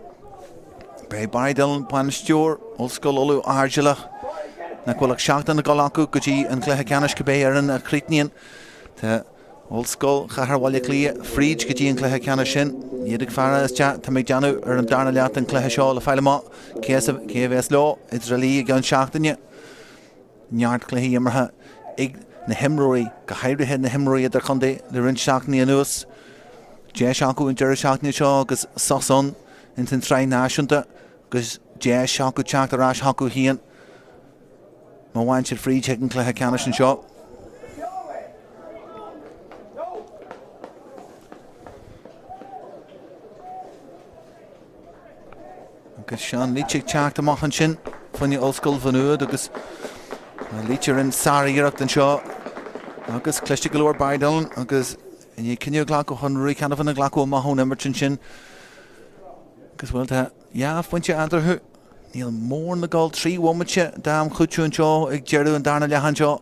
Beidh Barry Dillon, bainisteoir Ollscoil Uladh airdeallach nach bhfuil ach seachtain ag dul acu go dtí an cluiche ceannais cibé fhoireann a chríochnaíonn. Tá Ollscoil Chathair Bhaile Átha Cliath fríd go dtí an cluiche ceannais sin. Iad ag faire isteach, tá mé ag déanamh ar an darna leath den chluiche seo le fáil amach cé a bheas leo i dTrá Lí i gceann seachtaine. Neart cluichí imeartha ag na himreoirí, go háirithe na himreoirí idirchontae le roinnt seachtainí anuas. Deis acu an deireadh seachtaine seo agus sos ann ins an tsraith náisiúnta agus deis acu teacht ar ais chucu féin má bhain siad fríd chuig an cluiche ceannais anseo. Agus Seán Leach ag teacht amach ansin fá choinne Ollscoil Mhá Nuad agus Leach a rinne sár-iarracht anseo agus cliste go leor Barry Dillon agus i ndiaidh cinneadh a ghlacadh chun Ruairí Canavan a ghlacadh amach ón imirt ansin. Agus bhuel tá dhá phointe eatarthu. Níl mórán le dul, 3 bhomaite d'am cúitimh anseo ag deireadh an darna leath anseo.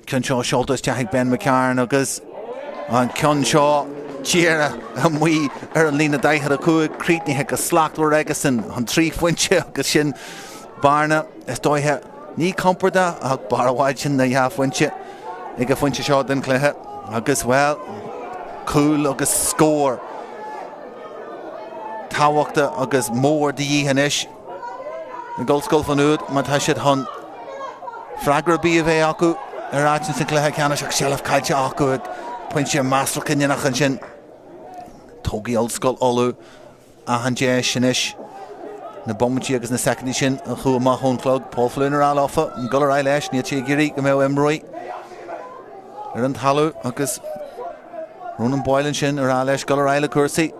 Ceann seo seolta isteach ag Ben McCarron agus an ceann seo díreach amuigh ar an líne 45, críochnaithe go slachtmhar aigesean, an 3 phointe agus sin bearna is dóiche ní compordach ach b'fhearr i bhfad sin ná dhá phointe ag an phointe seo den chluiche agus, bhuel, cúl agus scór tábhachtach agus mór de dhíth anois. Ag Ollscoil Mhá Nuad má tá siad chun freagra ar bith a bheith acu ar áit ins an chluiche ceannais ach seilbh caillte acu ag pointe measartha cinniúnach ansin. Tógfaidh Ollscoil Uladh achan deis anois na bomaití agus na soicindí sin a chuaigh amach ón chlog. Paul Faloon ag rá leofa an dul ar aghaidh leis, níl sé ag iarraidh go mbeadh imreoirí ar an talamh agus Ronan Boyle ansin ag rá leis dul ar aghaidh le cúrsaí.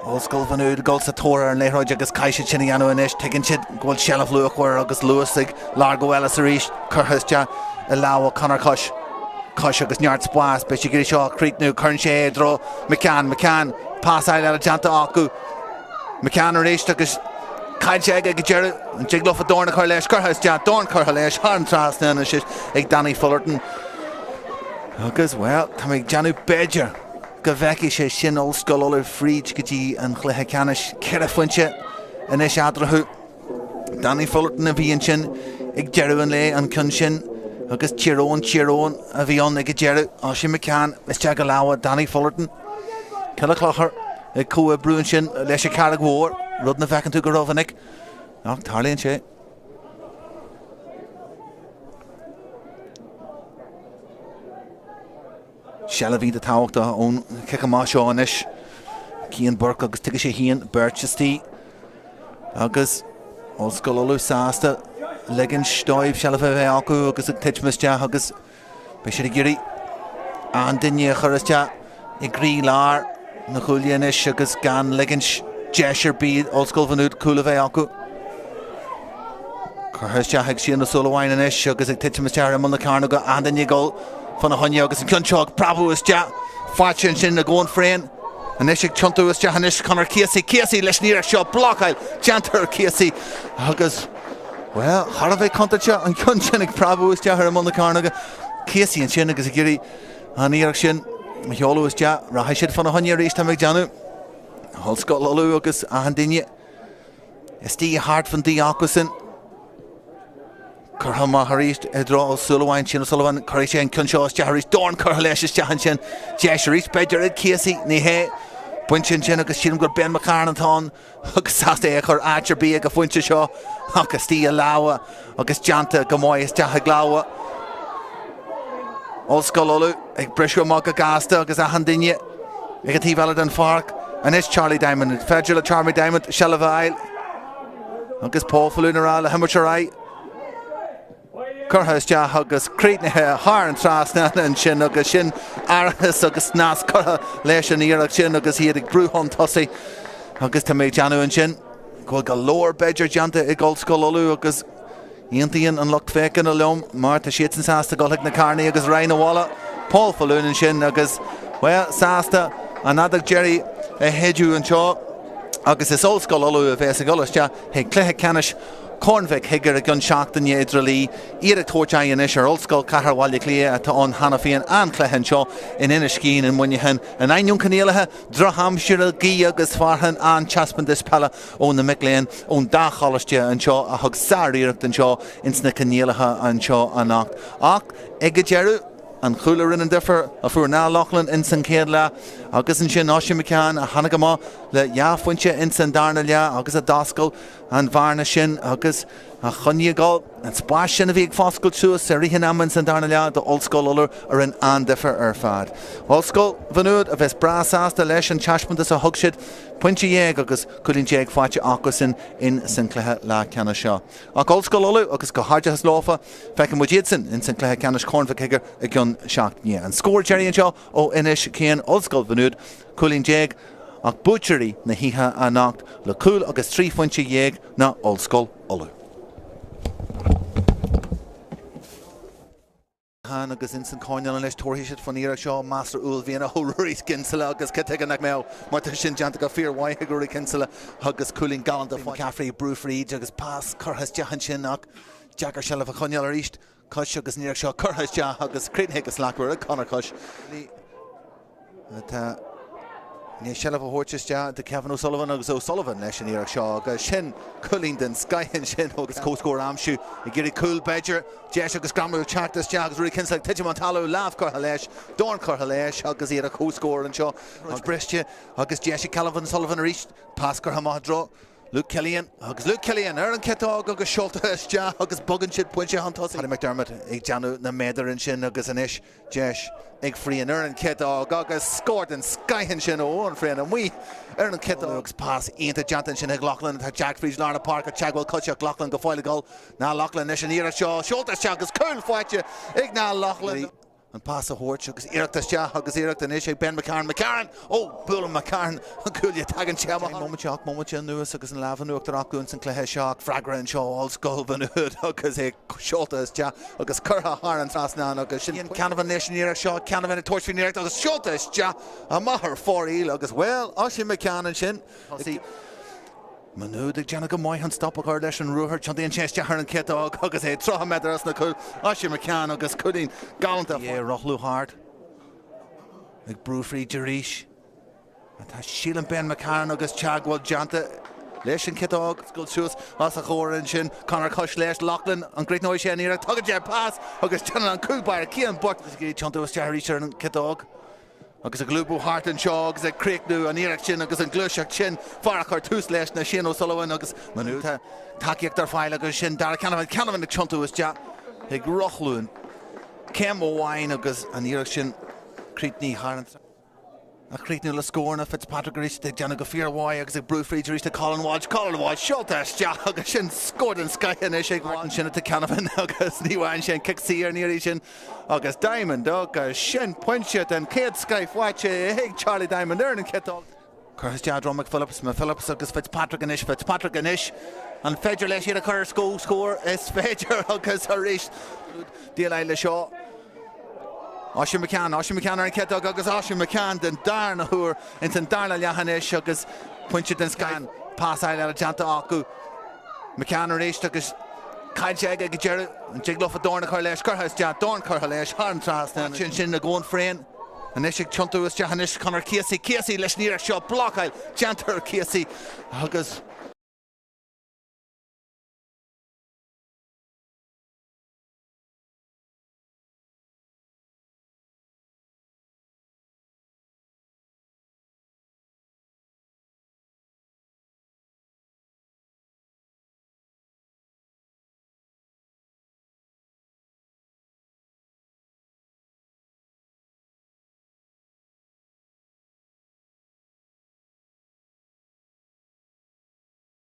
Ollscoil Mhá Nuad ag dul sa tóir ar an liathróid agus caithfidh siad sin a dhéanamh anois. Tuigeann siad go bhfuil seilbh luachmhar agus luas ag Largo Ellis arís curtha isteach i lámha Conor Cush. Cush agus neart spáis. Beidh sé ag iarraidh seo a chríochnú. Cuireann sé é i dtreo McCann. McCann, pasáil eile déanta acu. McCann arís agus caillte aige ag an deireadh. An dtig leofa dorn a chur leis? Curtha isteach. Dorn curtha leis thar an trasnán anois ag Danny Fullerton. Agus, bhuel, tá mé ag déanamh b'fhéidir. go bhfeicfidh sé sin Ollscoil Uladh fríd go dtí an chluiche ceannais. Ceithre phointe anois eatarthu. Danny Fullerton a bhí ansin ag deireadh an lae, an ceann sin, agus Tír Eoghain, Tír Eoghain a bhí ann ag an deireadh. Oisín McCann isteach i lámha Danny Fullerton. Cill an Chlochair ag comhoibriú ansin leis an Charraig Mhór, rud nach bhfeiceann tú go rómhinic, ach tarlaíonn sé. Seilbh iontach tábhachtach ón chic amach seo anois. Cian Burke agus tuigfidh sé féin beirt istigh agus Ollscoil Uladh sásta ligint dóibh seilbh a bheith acu agus ag titim isteach agus beidh siad ag iarraidh an duine a chur isteach i gcroí-lár na cuaille anois agus gan ligint deis ar bith Ollscoil Mhá Nuad cúl a bheith acu. Curtha isteach ag Shane Ó Súilleabháin anois agus ag titim isteach ar imeall na cearnóige, achan duine ag dul fána choinne agus an ceann seo ag preabadh isteach. Faighte ansin ag Eoin Frayne. Anois ag tiontú isteach anois Conor Casey. Casey leis an iarracht seo, blocáil déanta ar Casey agus, bhuel, thar a bheith contúirteach an ceann sin ag preabadh isteach ar imeall na cearnóige. Casey ansin agus ag iarraidh an iarracht sin a sheoladh isteach. Rachaidh siad fána choinne arís, tá mé ag déanamh. Ollscoil Uladh agus achan duine istigh thart fan dtaobh acusan. Curtha amach arís i dtreo Ó Súilleabháin, Shane O'Sullivan, cuirfidh sé an ceann seo isteach arís, dorn curtha leis isteach ansin, deis arís b'fhéidir ag Casey, ní hea, bainte ansin agus sílim gur Ben McCarron atá ann. agus sásta é a chur áit ar bith ag an phointe seo ach istigh i lámha agus déanta go maith isteach i gclámha Ollscoil Uladh ag briseadh amach go gasta agus achan duine ag an taobh eile den pháirc. Anois Charlie Diamond, an féidir le Charlie Diamond seilbh a fháil agus Paul Faloon ag rá le himirt ar aghaidh. Curtha isteach agus críochnaithe thar an trasnán ansin agus sin aireachas agus snas curtha leis an iarracht sin agus iad ag brú chun tosaigh agus tá mé ag déanamh ansin. go bhfuil go leor b'fhéidir déanta ag Ollscoil Uladh agus aontaíonn an lucht féachana liom mar tá siadsan sásta dul chuig na carrannaí agus raghaidh na bhaile. Paul Faloon ansin agus, bhuel, sásta an fheadóg deiridh a shéideadh anseo agus is Ollscoil Uladh a bheas ag dul isteach chuig cluiche ceannais Chorn Mhic Shigiúir i gcionn seachtaine i dTrá Lí. Iad ag tabhairt aghaidh anois ar Ollscoil Chathair Bhaile Átha Cliath atá ann cheana féin. An-chluiche anseo in Inis Caoin i Muineachán in ainneoin coinníollacha drochaimsire, gaoth agus fearthainn, an-taispeántas peile ó na mic léinn ón dá choláiste anseo a thug sár-iarracht anseo ins na coinníollacha anseo anocht. Ach ag an deireadh, an cúl a rinne an difear a fuair Niall Loughlin ins an chéad leath agus ansin Oisín McCann a tháinig amach le dhá phointe ins an darna leath agus a d'oscail an bhearna sin agus a choinnigh ag dul an spás sin a bhí ag foscailt suas i rith an ama ins an darna leath d'Ollscoil Uladh a rinne an-difear ar fad. Ollscoil Mhá Nuad a bheas breá sásta leis an taispeántas a thug siad, pointe dhéag agus cúilín déag faighte acusan in san cluiche leathcheannais seo. Ach Ollscoil Uladh agus comhghairdeachas leofa, feicfidh muid iadsan ins an cluiche ceannais Chorn Mhic Shigiúir i gcionn seachtaine. An scór deiridh anseo ó Inis Caoin, Ollscoil Mhá Nuad, cúilín déag, ach buaiteoirí na hoíche anocht le cúl agus 13 phointe ná Ollscoil Uladh. Muineachán agus ins an choirnéal anois tabharfaidh siad faoin iarracht seo measartha uaillmhianach ó Ruairí Kinsella agus cad tuige nach mbeadh mar tá sin déanta go fíormhaith ag Ruairí Kinsella agus cúilín galánta McCaffrey brú fríd agus pas curtha isteach ansin ach deacair seilbh a choinneáil arís Cush agus an iarracht seo curtha isteach agus críochnaithe go slachtmhar ag Conor Cush. Atá i ndiaidh seilbh a thabhairt isteach do Kevin O'Sullivan agus O'Sullivan leis an iarracht seo agus sin cúilín den scoith ansin agus comhscór a aimsiú ag iarraidh cúl b'fhéidir, deis agus greamú ag teacht isteach agus Ruairí Kinsella ag titim an talamh, lámh curtha leis, dorn curtha leis agus iad ar comhscór anseo. Briste agus deis ag Kevin O'Sullivan arís, pas curtha amach i dtreo Luke Killian agus Luke Killian ar an chiotóg agus seolta isteach agus bogann siad pointe chun tosaigh. Paddy McDermott ag déanamh na méadar ansin agus anois deis ag Freen ar an chiotóg agus scór den scoith ansin ó Eoin Freen amuigh ar an chiotóg agus pas iontach déanta ansin ag Loughlin atá ag teacht fríd lár na páirce teagmháil coise ach Loughlin go fóill ag dul. Niall Loughlin leis an iarracht seo seolta isteach agus cúl faighte ag Niall Loughlin. an pas a thabhairt agus iarracht isteach agus iarracht anois ag Ben McCarron. McCarron! Ó! Buaileann McCarron an cuaille, tagann sé amach. Móimint ach móimint anuas agus an lámh in uachtar acu ins an cluiche seo ach freagra anseo ó Ollscoil Mhá Nuad agus é seolta isteach agus curtha thar an trasnán agus sin Canavan leis an iarracht seo, Canavan ag tabhairt faoin iarracht agus seolta isteach amach ar fóraoil agus bhuel, Oisín McCann ansin. Má Nuad ag déanamh go maith an stop a chur leis an ruathar, tiontaíonn sé isteach ar an chiotóg agus é 30 méadar as na cúil. Oisín McCann agus cúilín galánta. É ag rothlú thart, ag brú fríd arís. Tá sílim Ben McCarron agus teagmháil déanta leis an chiotóg. Dul suas os a chomhair ansin. Conor Cush leis. Loughlin, an gcríochnóidh sé an iarracht? Tugann sé pas agus déanann an cúl báire Cian Burke. Agus ag tiontú isteach arís ar an chiotóg. Agus ag lúbadh thart anseo agus ag críochnú an iarracht sin agus an ghluaiseacht sin, fear a chuir tús leis ná Shane O'Sullivan agus Má Nuad. Tá tacaíocht ar fáil agus sin Darragh Canavan, Canavan ag tiontú isteach ag rothlú an céim amháin agus an iarracht sin críochnaithe thar an a chríochnú le scóranna. Fitzpatrick arís ag déanamh go fíormhaith agus ag brú fríd arís do Colin Walsh. Colin Walsh seolta isteach agus sin scór den scoith anois ag Walsh. Ansin atá Canavan agus ní bhfaigheann sé an cic saor an iarraidh sin. Agus Diamond, agus sin pointe den chéad scoith faighte ag Charlie Diamond ar an chiotóg. Curtha isteach i dtreo McPhillips, McPhillips agus Fitzpatrick anois, Fitzpatrick anois. An féidir leis iad a chur ar comhscór? Is féidir agus arís déileáil leis seo. Oisín McCann, Oisín McCann ar an chiotóg agus Oisín McCann den darna huair ins an darna leath anois agus pointe den scoith. Pas eile déanta acu. McCann arís agus caillte aige ag an deireadh. An dtig leofa dorn a chur leis? Curtha isteach, dorn curtha leis thar an trasnán. Ansin ag Eoin Frayne. Anois ag tiontú isteach anois Conor Casey. Casey leis an iarracht seo. Blocáil déanta ar Casey agus.